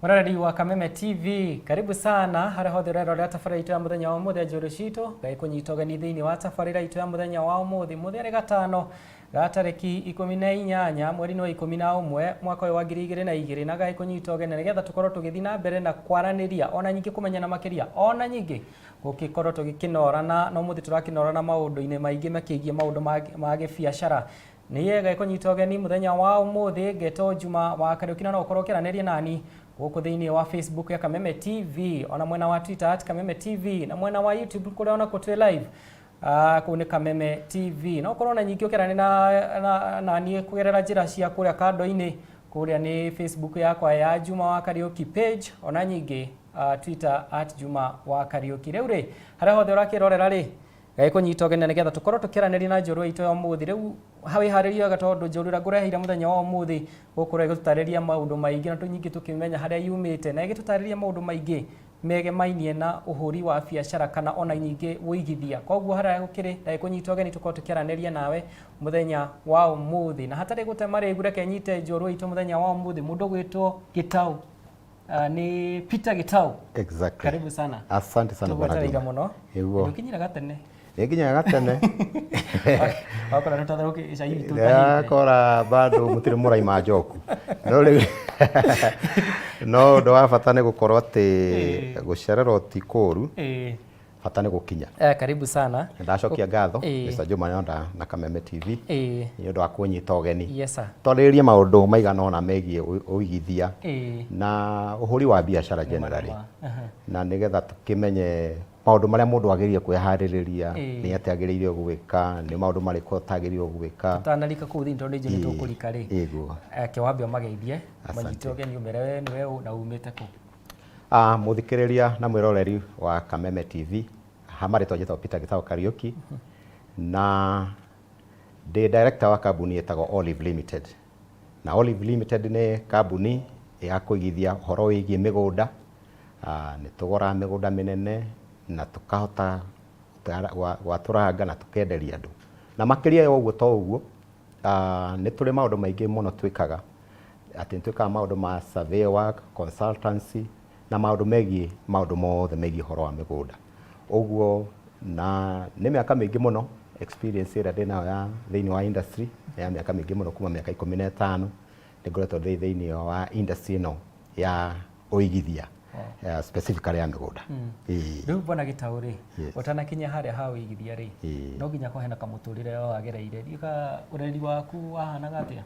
Mũroreri wa Kameme TV, karibu sana harĩa hothe ũrerorera tabarĩra itũ ya mũthenya wa ũmũthĩ. Njũrũ citũ ngaĩkũnyita ũgeni thĩinĩ wa tabarĩra itũ ya mũthenya wa ũmũthĩ, mũthĩ arĩ gatano ga tarĩki 18 mweri-inĩ wa 11 mwaka ũyũ wa 2002, na ngaĩkũnyita ũgeni nĩgetha tũkorwo tũgĩthiĩ na mbere na kwaranĩria, ona nyingĩ kũmenyana makĩria, ona nyingĩ gũgĩkorwo tũgĩkĩnorana. Na ũmũthĩ tũrakĩnorana maũndũ-inĩ maingĩ makĩgiĩ maũndũ ma gĩbiacara. Niĩ ngekũnyita ũgeni mũthenya wa ũmũthĩ ngetwo Juma wa Kariũki, na no ũkorwo ũkĩaranĩria nani gũkũ thĩinĩ wa Facebook ya Kameme TV, ona mwena wa Twitter @KamemeTV, na mwena wa YouTube kũrĩa onakuo twĩ live, kũu nĩ Kameme TV. No ũkorwo na nyingĩ ũkĩaranĩria na niĩ kũgerera njĩra cia kũrĩa kando-inĩ, kũrĩa nĩ Facebook yakwa ya Juma wa Kariũki page, ona nyingĩ Twitter @JumaWaKariũki. Rĩu rĩ, harĩa hothe ũrakĩrorera rĩ, ngagĩkũnyita ũgeni nĩgetha tũkorwo tũkĩaranĩria na njorua itũ ya ũmũthĩ. Rĩu wĩharĩrie wega, tondũ njorua ĩrĩa ngũreheire mũthenya wa ũmũthĩ gũkũrĩa ĩgũtũtarĩria maũndũ maingĩ, na nyingĩ tũkĩmenya harĩa yumĩte, na ĩgĩtũtarĩria maũndũ maingĩ megemainie na ũhũri wa biacara kana ona nyingĩ ũigithia. Koguo harĩa gũkĩrĩ, ndagĩkũnyita ũgeni tũkorwo tũkĩaranĩria nawe mũthenya wa ũmũthĩ, na hatarĩ gũte marĩgu, reke nyite njorua itũ mũthenya wa ũmũthĩ, mũndũ gwĩtwo Gĩtaũ. Nĩ Peter Gĩtaũ. Exactly. Karibu sana. Asante sana, bwana Tũgwetereire Juma. mũno. Nĩguo. Nĩũkinyire gatene. Nĩnginyaga gatene. Wakora nĩtwatherũkia cai witũ ũtahĩte. Ndakora bado mũtirĩ mũraima njoku. No rĩu no ũndũ wa bata nĩ gũkorwo atĩ gũcererwo ti kũũru, bata nĩ gũkinya. Karibu sana. Ndacokia ngatho Mr. Juma Nyonda na Kameme TV nĩ ũndũ wa kũnyita ũgeni. Yes sir. Twarĩrĩrie maũndũ maigana ũna megiĩ ũigithia na ũhũri wa biacara generally, na nĩgetha tũkĩmenye maũndũ marĩa mũndũ agĩrĩire kwĩharĩrĩria, nĩ atĩa agĩrĩire gwĩka, nĩ maũndũ marĩkũ atagĩrĩirwo gwĩka. Tũtanarika kũu thĩinĩ, tondũ nĩ njũĩ nĩ tũkũrika rĩ. Ĩguo. Reke wambe ũmageithie, Asante. manyite ũgeni, ũmere we nĩwe ũ na umĩte kũ. Mũthikĩrĩria na mwĩroreri wa Kameme TV, ha marĩtwa njĩtagwo Peter Gĩtaũ Kariũki, na ndĩ director wa kambuni ĩtagwo Olive Limited. Na Olive Limited nĩ kambuni ya kũigithia ũhoro wĩgiĩ mĩgũnda. Nĩ tũgũraga mĩgũnda mĩnene na tũkahota gwatũranga na tũkenderia andũ. Na makĩria ya ũguo, to ũguo, nĩ tũrĩ maũndũ maingĩ mũno twĩkaga, atĩ nĩ twĩkaga maũndũ ma survey work, consultancy, na maũndũ megiĩ maũndũ mothe megiĩ ũhoro wa mĩgũnda. Ũguo na nĩ mĩaka mĩingĩ mũno experience ĩrĩa ndĩnayo ya thĩinĩ wa industry, nĩ ya mĩaka mĩingĩ mũno, kuma mĩaka 15 nĩ ngoretwo ndĩ thĩinĩ wa industry ĩno ya ũigithia, specifically ya mĩgũnda. Ĩĩ. Rĩu bwana Gĩtaũ rĩ, Yes. ũtanakinya harĩa ha ũigithia rĩ, no nginya kũhe na kamũtũrĩre wagereire. Ndiũka ũreri waku wahanaga atĩa?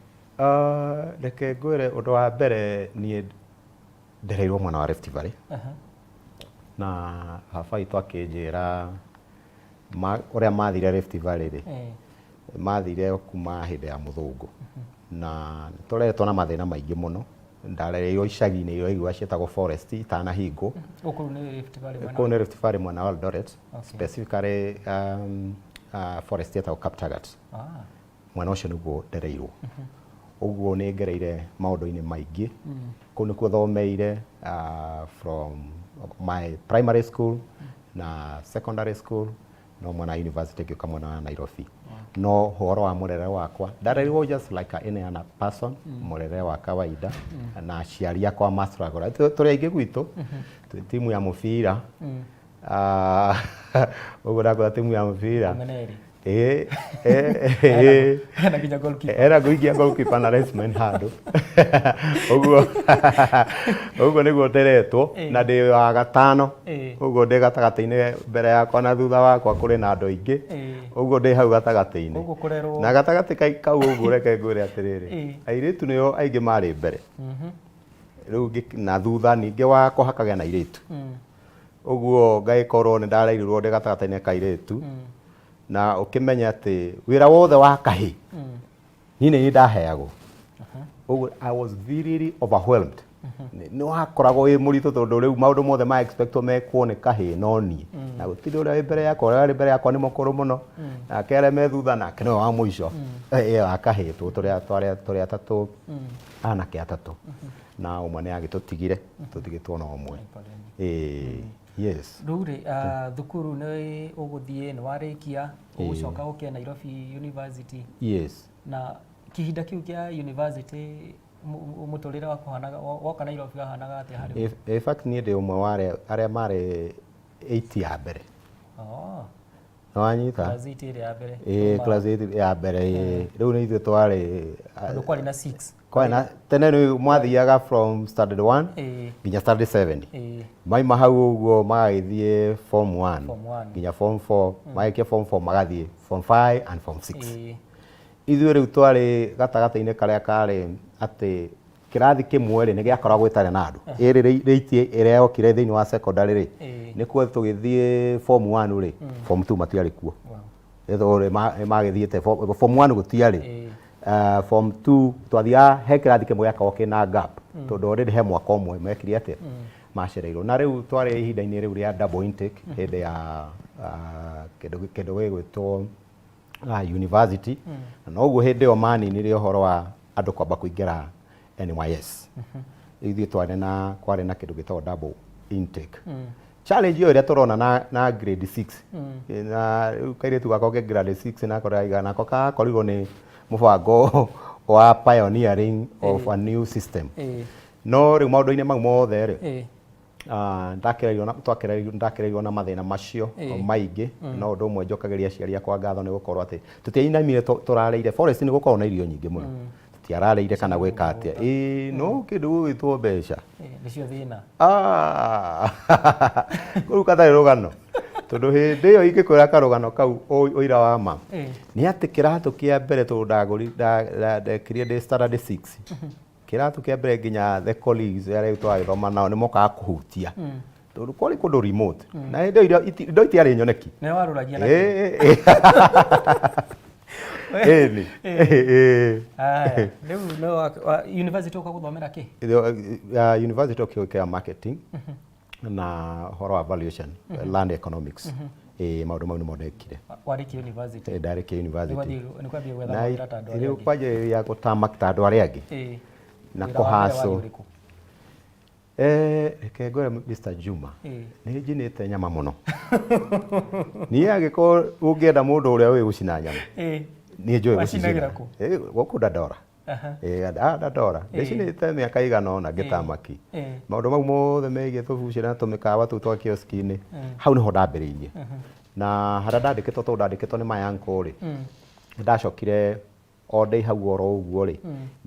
Reke ngwĩre ũndũ wa mbere, niĩ ndereirwo mwena wa Rift Valley, na baba witũ akĩnjĩra ũrĩa mathire Rift Valley rĩ, mathire kuma hĩndĩ ya mũthũngũ, na tũreretwo na mathĩna maingĩ mũno. Ndarereirwo icagi-inĩ iria ũraigua ciĩtagwo forest itanahingwo. Gũkũ rĩu nĩ Rift Valley mwena Kũu nĩ Rift Valley mwena wa Eldoret, specifically forest ĩtagwo Kaptagat. Mwena ũcio nĩguo ndereirwo. Ũguo nĩ ngereire maũndũ-inĩ maingĩ. Kũu nĩkuo thomeire from my primary school na secondary school, no mwena wa university ngĩũka mwena wa Nairobi. No ũhoro wa mũrerere wakwa, ndarerirwo just like any other person, mũrerere wa kawaida, na aciari akwa ma struggle. Tũrĩ aingĩ gwitũ, twĩ timu ya mũbira. Ũguo ndakwĩra timu ya mũbira. 12. Ĩĩ. Hena nginya goalkeeper. Hena ngũikia goalkeeper na linesman handũ. Ũguo nĩguo nderetwo, na ndĩ wa gatano. Ũguo ndĩ gatagatĩ-inĩ, mbere yakwa na thutha wakwa kũrĩ na andũ aingĩ. Ũguo ndĩ hau gatagatĩ-inĩ. Ũguo kũrerwo. Na gatagatĩ kau ũguo, reke ngwĩre atĩrĩrĩ, airĩtu nĩo aingĩ marĩ mbere. Rĩu na thutha ningĩ wakwa hakagĩa na airĩtu. Ũguo ngagĩkorwo nĩ ndarerirwo ndĩ gatagatĩ-inĩ ka airĩtu, na ũkĩmenye atĩ wĩra wothe wa kahĩ niĩ nĩ niĩ ndaheagwo. Ũguo I was really overwhelmed. Nĩ wakoragwo wĩ mũritũ, tondũ rĩu maũndũ mothe ma expectwo mekwo nĩ kahĩ no niĩ, na gũtirĩ ũrĩa wĩ mbere yakwa. Ũrĩa warĩ mbere yakwa nĩ mũkũrũ mũno, nake arĩa me thutha nake nĩwe wa mũico wa kahĩ. Tũrĩ atatũ, anake atatũ, na ũmwe nĩ agĩtũtigire, tũtigĩtwo na ũmwe. Ĩĩ, yes. Rĩu rĩ, thukuru nĩ ũgũthiĩ, nĩ warĩkia, ũgũcoka ũke Nairobi University? Yes. Na kihinda kĩu kĩa university Mũtũrĩre waku ũhanaga woka Nairobi wahanaga atĩa harĩ we? In fact, niĩ ndĩ ũmwe wa arĩa marĩ 8 ya mbere. Oh. Nĩwanyita? Class 8 ĩrĩa ya mbere. Ĩĩ, class 8 ya mbere, ĩĩ. Rĩu nĩ ithuĩ twarĩ Tondũ kwarĩ na 6. Kwarĩ na tene rĩu mwathiaga from standard 1 nginya standard 7. Maima hau ũguo magagĩthiĩ form 1 Form 1. Nginya form 4, marĩkia form 4 magathiĩ form 5 and form 6. Ithuĩ rĩu twarĩ gatagatĩ-inĩ karĩa karĩ atĩ kĩrathi kĩmwe rĩ nĩ gĩakoragwo gĩtarĩ na andũ. Ĩrĩ rĩiti ĩrĩa yokire thĩinĩ wa secondary rĩ, nĩkuo tũgĩthiĩ form 1 rĩ, form 2 matiarĩ kuo. Ethwo nĩ magĩthiĩte form 1 gũtiarĩ. Form 2 twathiaga he kĩrathi kĩmwe gĩakoragwo kĩna gap, tondũ already he mwaka ũmwe mekire atĩa, macereirwo. Na rĩu twarĩ ihinda-inĩ rĩu rĩa double intake, hĩndĩ ya kĩndũ gĩgwĩtwo university, na noguo hĩndĩ ĩyo maninire ũhoro wa andũ kwamba kũingĩra NYS. Ithuĩ twarĩ na kwarĩ na kĩndũ gĩtagwo double intake. Challenge ĩyo ĩrĩa tũrona na grade 6, na rĩu kairĩtu gakwa ke grade 6 nako ndaiga nako gakorirwo nĩ mũbango wa pioneering of a new system. No rĩu maũndũ-inĩ mau mothe rĩ, ndakereirwo na mathĩna macio maingĩ, no ũndũ ũmwe njokagĩria aciari akwa ngatho nĩ gũkorwo atĩ tũtiainamire tũrarĩire forest, nĩ gũkorwo na irio nyingĩ mũno, tũtiararĩire kana gwĩka atĩa, ĩĩ, no kĩndũ gũgwĩtwo mbeca. Nĩcio thĩna. Ah, kũu gatarĩ rũgano, tondũ hĩndĩ ĩyo ingĩkwĩra karũgano kau ũira wa ma nĩ atĩ kĩratũ kĩa mbere, tondũ ndekire ndĩ standard 6, kĩratũ kĩa mbere nginya the colleagues arĩa twagĩthoma nao nĩ mokaga kũhutia, tondũ kwarĩ kũndũ remote na hĩndĩ ĩyo indo itiarĩ nyoneki. Nĩ warũragia na Ĩni. Aya, rĩu no university ũka gũthomera kĩ? University ũkĩũkĩra marketing na ũhoro wa valuation, land economics. Ĩĩ, maũndũ mau nĩmo ndekire. Warĩkia university? Ĩĩ, ndarĩkia university. Nĩ kwambia gwetha Na mawĩra ta andũ arĩa rĩu angĩ. kwanjĩrĩria gũtama ta andũ arĩa angĩ na Wĩra wa mbere warĩ kũhacũ. ũrĩkũ? Reke ngwĩre, Mr. Juma, nĩ njinĩte nyama mũno niĩ. Angĩkorwo ũngĩenda mũndũ ũrĩa ũĩ gũcina nyama, niĩ njũĩ Wacinagĩra gũcicina. kũ? Gũkũ Dandora. Dandora ndĩcinĩte mĩaka igana ũna ngĩtamaki. Maũndũ mau mothe megiĩ tũbucĩrĩ na tũmĩkawa tũu twa kioski-inĩ, hau nĩho ndambĩrĩirie. Na harĩa ndandĩkĩtwo, tondũ ndandĩkĩtwo nĩ my uncle rĩ, ndacokire o ndĩ hau oro ũguo rĩ,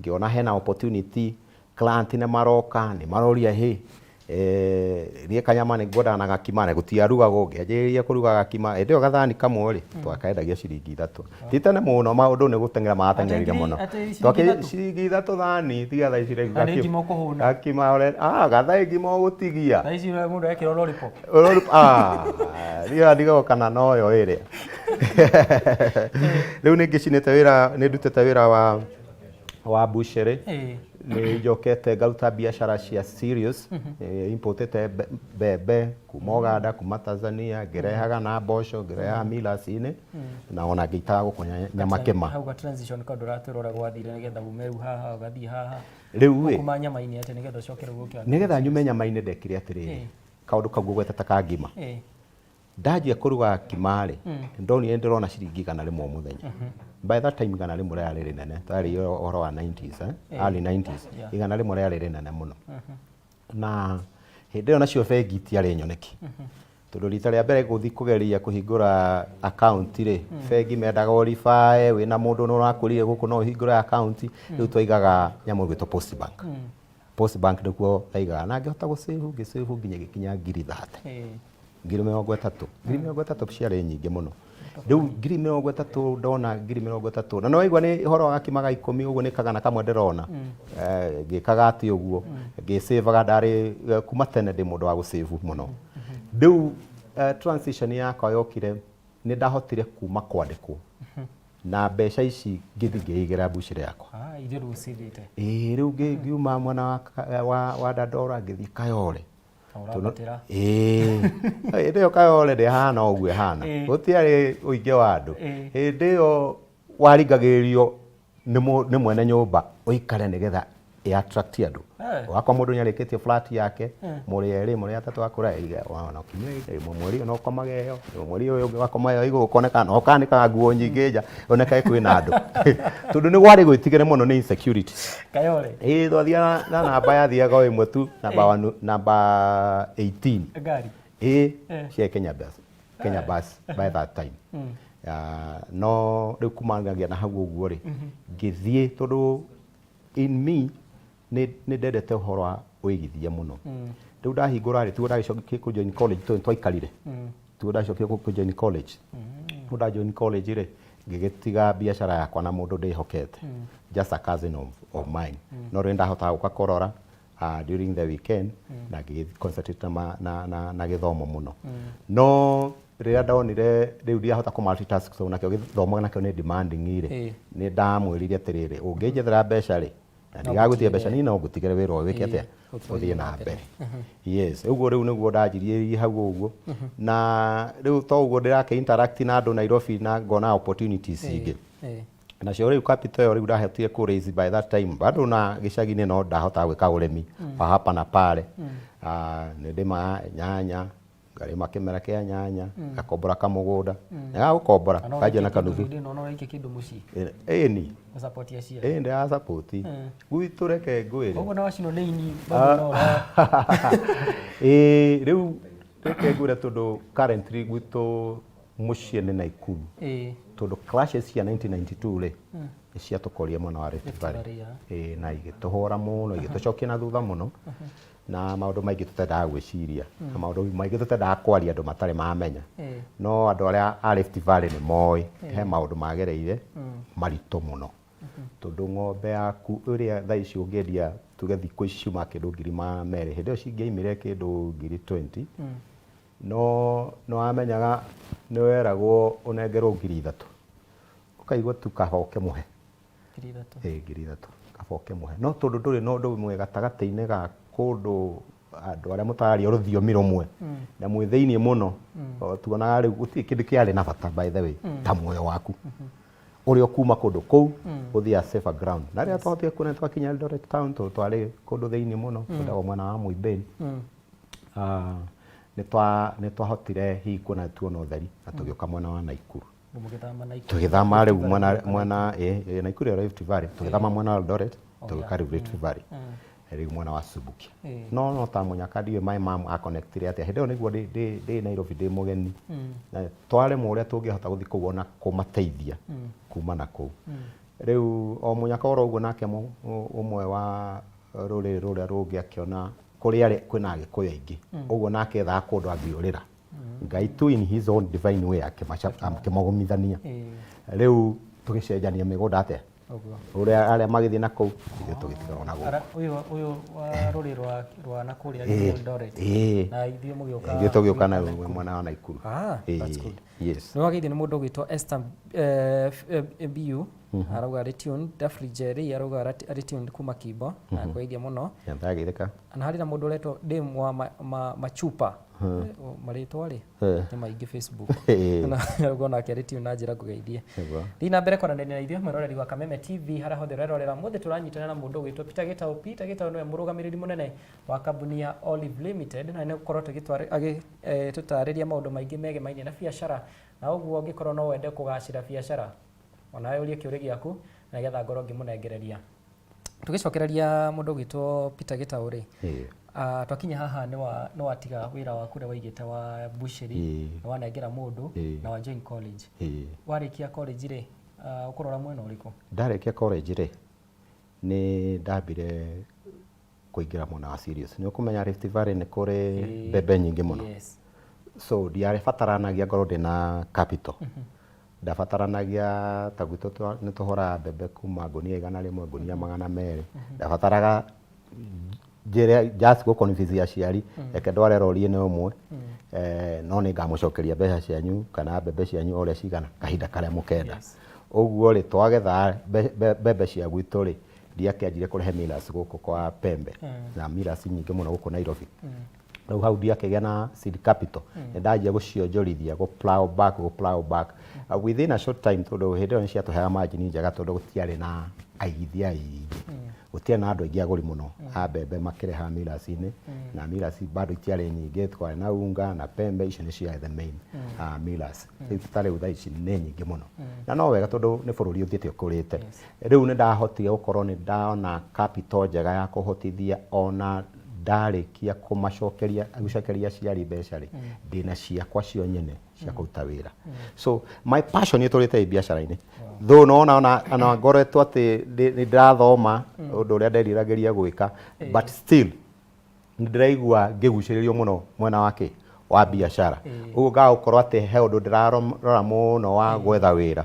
ngĩona hena opportunity, client nĩ maroka, nĩ maroria hĩ, niĩ kanyama nĩ ngwendaga na gakima, na gũtiarugagwo. Ngĩanjĩrĩria kũruga gakima. Hĩndĩ ĩyo gathani kamwe rĩ, twakaendagia ciringi 3. Ti tene mũno, maũndũ nĩ gũteng'era marateng'erire mũno. Atĩ ciringi 3? Ciringi 3 thani, tiga thaa ici rĩu. Na nĩ ngima ũkũhũna. Gakima gathaĩ ngima ũgũtigia. Thaa ici mũndũ ekĩrwo lollipop. Ah, niĩ ndigagwo kana noyo ĩrĩa rĩu nĩ ngĩcinĩte wĩra, nĩ ndutĩte wĩra wa butchery, nĩ njokete ngaruta biacara cia cereals, importĩte mbembe kuma Uganda, kuma Tanzania, ngĩrehaga na mboco, ngĩrehaga millers-inĩ, na ona ngĩitaga gũkũ nyama kĩma. Hau ga transition kau ndũratwĩra ũrĩa gwathire nĩgetha ume rĩu haha ũgathiĩ haha. Rĩu ĩ Kuma nyama-inĩ atĩ nĩgetha ũcoke rĩu ũke. Nĩgetha nyume nyama-inĩ, ndekire atĩrĩrĩ, kaũndũ kau ngũgweta ta ka ngima, ndanjia kũruga ngima rĩ, ndonire ndĩrona ciringi 100 o mũthenya. By that time 100 rĩarĩ rĩnene, twarĩ ũhoro wa 90s, early 90s. 100 rĩarĩ rĩnene mũno, na hĩndĩ ĩyo nacio bengi itiarĩ nyoneki, tondũ rita rĩa mbere gũthiĩ kũgeria kũhingũra account rĩ, bengi mendaga ũribae wĩna mũndũ nĩ ũrakũrire gũkũ no ũhingũre account. Rĩu twaigaga nyamũ ĩgwĩtwo Post Bank. Post Bank nĩkuo ndaigaga, na ngĩhota gũsave, ngĩsave nginya ĩgĩkinya 30,000. 30,000, 30,000 ciarĩ nyingĩ mũno. Rĩu 30,000, ndona 30,000, na nĩwaigua nĩ ũhoro wa gakima ga 10 ũguo, nĩ 100 ndĩrona. Ngĩkaga atĩ ũguo ngĩsavaga, ndarĩ kuma tene ndĩ mũndũ wa gũsave mũno. Rĩu transition yakwa yokire nĩ ndahotire kuma kwandĩkwo na mbeca ici, ngĩthiĩ ngĩigĩra mbucĩrĩ yakwa. Ah, iria rĩu ũcithĩte. Ĩĩ, rĩu ngiuma mwena wa Dandora ngĩthiĩ Kayole. Na ũrambatĩra. Ĩĩ, hĩndĩ ĩyo Kayole ndĩhana ũguo ĩhana, gũtiarĩ ũingĩ wa andũ. Hĩndĩ ĩyo waringagĩrĩrio nĩ mwene nyũmba ũikare nĩgetha Ĩ attract andũ. Wakwa mũndũ nĩ arĩkĩtie flat yake, mũrĩ erĩ, mũrĩ atatũ, akũra ona kiumia ĩmwe, mweri ũyũ no ũkomage ĩyo, mweri ũyũ ũngĩ wakoma ĩyo igũrũ, ũkoneka no ũkanĩkaga nguo nyingĩ nja onekae kwĩna andũ, tondũ nĩ gwarĩ gwĩtigĩre mũno nĩ insecurity. Kayore. Ĩĩ, twathiaga na namba yathiaga o ĩmwe tu, namba 1, namba 18. Ngari. Ĩĩ, cia Kenya Bus, Kenya Bus by that time. No rĩu kumanagia na hau ũguo rĩ, ngĩthiĩ tondũ in me nĩ ndendete ũhoro wa ũigithia mũno. Rĩu ndahingũra rĩ, tiguo ndagĩcokire kũ join college, tondũ twaikarire, tiguo ndacokire kũ join college. Rĩu nda join college rĩ, ngĩgĩtiga biacara yakwa na mũndũ ndĩhokete, just a cousin of mine, no rĩu ndahotaga gũka kũrora during the weekend, na ngĩgĩ concentrate na gĩthomo mũno. No rĩrĩa ndonire rĩu ndiahota kũ multitask, so nakĩo gĩthomo nakĩo nĩ demanding rĩ, nĩ ndamwĩrire atĩrĩrĩ, ũngĩnjethera mbeca rĩ, na ndigagwĩtia mbeca nini, no ngũtigĩre wĩra ũyũ wĩke atĩa, ũthiĩ na mbere. Yes, ũguo rĩu nĩguo ndanjirie hau ũguo, na rĩu to ũguo ndĩrake interact na andũ Nairobi na ngona opportunities ingĩ. Nacio rĩu capital ĩyo rĩu ndahotire kũ raise by that time, bado na gĩcagi-inĩ no ndahotaga gwĩka ũrĩmi wa hapa na pale. Nĩ ndĩmaga nyanya, ngarĩma kĩmera kĩa nyanya, ngakombora kamũgũnda, na gagũkombora kanjia na kanuthu. No ũraikia kĩndũ mũciĩ? Ĩni. Gũsupport aciari. Ĩ, ndĩra support gwitũ, reke ngwĩre. Koguo na wacinwo nĩ ini bado no Ĩ, rĩu reke ngwĩre, tondũ currently gwitũ mũciĩ nĩ Naikuru, tondũ clashes cia 1992 rĩ, nĩ ciatũkoria mwena wa Rift Valley. Valley, yeah. Ĩ, na igĩtũhũra mũno, igĩtũcokia na thutha mũno, na maũndũ maingĩ tũtendaga gwĩciria, na maũndũ maingĩ tũtendaga kwaria andũ matarĩ mamenya. No andũ arĩa a Rift Valley nĩ moĩ he maũndũ magereire maritũ mũno, tondũ ng'ombe yaku ĩrĩa thaa ici ũngĩendia, tuge thikũ ici ciuma kĩndũ 200,000, hĩndĩ ĩyo cingĩaimire kĩndũ 20,000, no nĩ wamenyaga nĩ weragwo ũnengerwo 3,000, ũkaigua tu kaba ũkĩmũhe. 3,000. Ĩ, 3,000, kaba ũkĩmũhe, no tondũ ndũrĩ na ũndũ ũmwe gatagatĩ-inĩ ga kũndũ andũ arĩa mũtararia rũthiomi rũmwe na mwĩ thĩiniĩ mũno. O, tuonaga rĩu gũtirĩ kĩndũ kĩarĩ na bata, by the way, ta muoyo waku ũrĩa ũkuma kũndũ kũu ũthiĩ a safer ground. Na rĩrĩa twahotire kuona twakinya Eldoret town, tondũ twarĩ kũndũ thĩiniĩ mũno kwĩtagwo mwena wa Muimbeni, nĩ twahotire hihi kuona tuona ũtheri na tũgĩũka mwena wa Naikuru. Mũgĩthama Naikuru. Tũgĩthama rĩu mwena ĩ Naikuru ya Rift Valley, tũgĩthama mwena wa Eldoret, tũgĩũka rĩu Rift Valley, rĩu mwena wa Subukia. No ta mũnyaka ndiũĩ my mom aconnectire atĩa hĩndĩ ĩyo, nĩguo ndĩ Nairobi ndĩ mũgeni, na twaremwo ũrĩa tũngĩhota gũthiĩ kũu ona kũmateithia kuma na kũu. Rĩu o mũnyaka oro ũguo, nake ũmwe wa rũrĩrĩ rũrĩa rũngĩ akĩona kũrĩa arĩ kwĩna Agĩkũyũ aingĩ ũguo, nake ethaga kũndũ angĩũrĩra. Ngai tu in his own divine way akĩmagomithania. Rĩu tũgĩcenjania mĩgũnda atĩa, ũrĩa arĩa magĩthiĩ na kũu, ithuĩ tũgĩtigana na gũkũ. Ũyũ wa rũrĩrĩ rwa na kũrĩa Eldoret. Na ithuĩ mũgĩũka. Ithuĩ tũgĩũka na mwena wa Naikuru. Ah, that's good. Yes. Nĩ wageithio nĩ mũndũ ũgwĩtwo Esther BU, arauga arĩ tuned. Dafri Jerry arauga arĩ tuned kuma Kimbo, na kwĩgeithia mũno. Ndagĩrĩka. Na harĩ na mũndũ ũretwo Dame wa Machupa. Marĩtwa rĩ nĩ maingĩ Facebook. Na arauga onake arĩ tuned na njĩra ngũgeithie. Thiĩ na mbere kwaranĩria na ithuĩ, mwĩroreri wa Kameme TV harĩa hothe ũrerorera. Mũthĩ tũranyitanĩra na mũndũ ũgwĩtwo Peter Gitau. Peter Gitau nĩwe mũrũgamĩrĩri mũnene wa kambuni ya Olive Limited, na nĩ gũkorwo agĩtũtarĩria maũndũ maingĩ megemainie na biacara. Na ũguo ũngĩkorwo no wende kũgacĩra biacara, onawe ũrie kĩũria gĩaku na nĩgetha ngorwo ngĩmũnengereria. Tũgĩcokereria mũndũ ũgwĩtwo Peter Gitau rĩ, twakinya haha nĩ watiga wĩra waku ũrĩa waigĩte wa busheri, nĩ wanengera mũndũ, na wa join college. Warĩkia college rĩ, ũkũrora mwena ũrĩkũ? Ndarĩkia college rĩ, nĩ ndambire kũingĩra mwena wa serious. Nĩ ũkũmenya Rift Valley nĩ kũrĩ mbembe nyingĩ mũno. So ndiabataranagia ngorwo ndĩna capital. Ndabataranagia ta gwitũ nĩ tũhũraga mbembe kuma ngũnia 100, ngũnia 200. Ndabataraga njĩre just gũ convince aciari, reke ndware rori ĩno ĩmwe, no nĩ ngamũcokeria mbeca cianyu kana mbembe cianyu o ũrĩa cigana kahinda karĩa mũkenda. Ũguo rĩ, twagetha mbembe cia gwitũ rĩ, ndiakĩanjirie kũrehe millers gũkũ kwa Pembe, na millers nyingĩ mũno gũkũ Nairobi. Rĩu hau ndiakĩgĩa na seed capital, nĩ ndanjia gũcionjorithia, gũ plow back, gũ plow back. Within a short time, tondũ hĩndĩ ĩyo nĩ ciatũheaga margin njega, tondũ gũtiarĩ na aigithia aingĩ. Gũtiarĩ na andũ aingĩ agũri mũno a mbembe makĩreha millers-inĩ, na millers bado itiarĩ nyingĩ. Twarĩ na Unga na Pembe, icio nĩcio ciarĩ the main millers. Rĩu ta rĩu thaa ici nĩ nyingĩ mũno, na no wega tondũ nĩ bũrũri ũthiĩte ũkũrĩte. Rĩu nĩ ndahotire gũkorwo nĩ ndona capital njega ya kũhotithia ona ndarĩkia kũmacokeria, gũcokeria aciari mbeca rĩ, ndĩna ciakwa cio nyene cia kũruta wĩra. So my passion ĩtũrĩte ĩ biacara-inĩ, though nona ona ngoretwo atĩ nĩ ndĩrathoma ũndũ ũrĩa nderiragĩria gwĩka, but still nĩ ndĩraigua ngĩgucĩrĩrio mũno mwena wa kĩ wa biacara. Ũguo ngaga gũkorwo atĩ he ũndũ ndĩrarora mũno wa gwetha wĩra,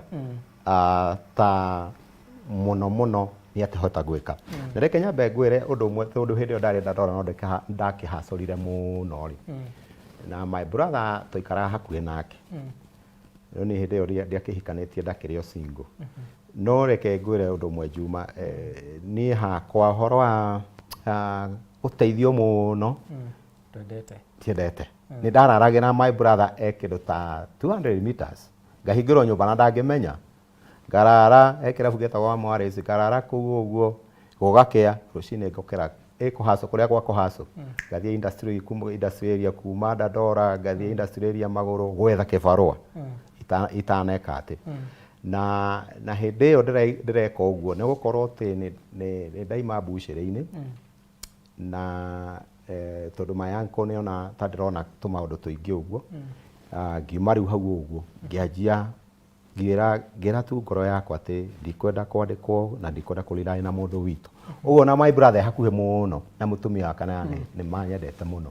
ta mũno mũno nĩ atĩ hota gwĩka. Na reke nyambe ngwĩre ũndũ ũmwe, tondũ hĩndĩ ĩyo ndarĩ ndandora no ndakĩhacũrire mũno rĩ, na my brother twaikaraga hakuhĩ nake. No nĩ hĩndĩ ĩyo ndiakĩhikanĩtie, ndakĩrĩ o single. No reke ngwĩre ũndũ ũmwe, Juma, niĩ hakwa ũhoro wa ũteithio mũno Ndwendete. Tiendete. Nĩ ndararagĩra my brother e kĩndũ ta 200 meters, ngahingĩrwo nyũmba na ndangĩmenya. Ngarara he kĩrabu gĩtagwo Mwarĩci, ngarara kũu ũguo gũgakĩa, rũcinĩ ngokĩra ĩ kũhacũ kũrĩa gwa kũhacũ, ngathiĩ industry, kuma industry area, kuma Dandora ngathiĩ industry area magũrũ gwetha kĩbarũa itaneka atĩ. Na hĩndĩ ĩyo ndĩreka ũguo nĩ gũkorwo atĩ nĩ ndaima mbucĩrĩ-inĩ, na tondũ my uncle nĩ ona ta ndĩrona tũmaũndũ tũingĩ ũguo, ngiuma rĩu hau ũguo ngĩanjia ngĩra tu ngoro yakwa atĩ ndikwenda kwandĩkwo na ndikwenda kũrely na mũndũ witũ ũguo. Na my brother e hakuhĩ mũno na mũtumia wake na nĩ manyendete mũno.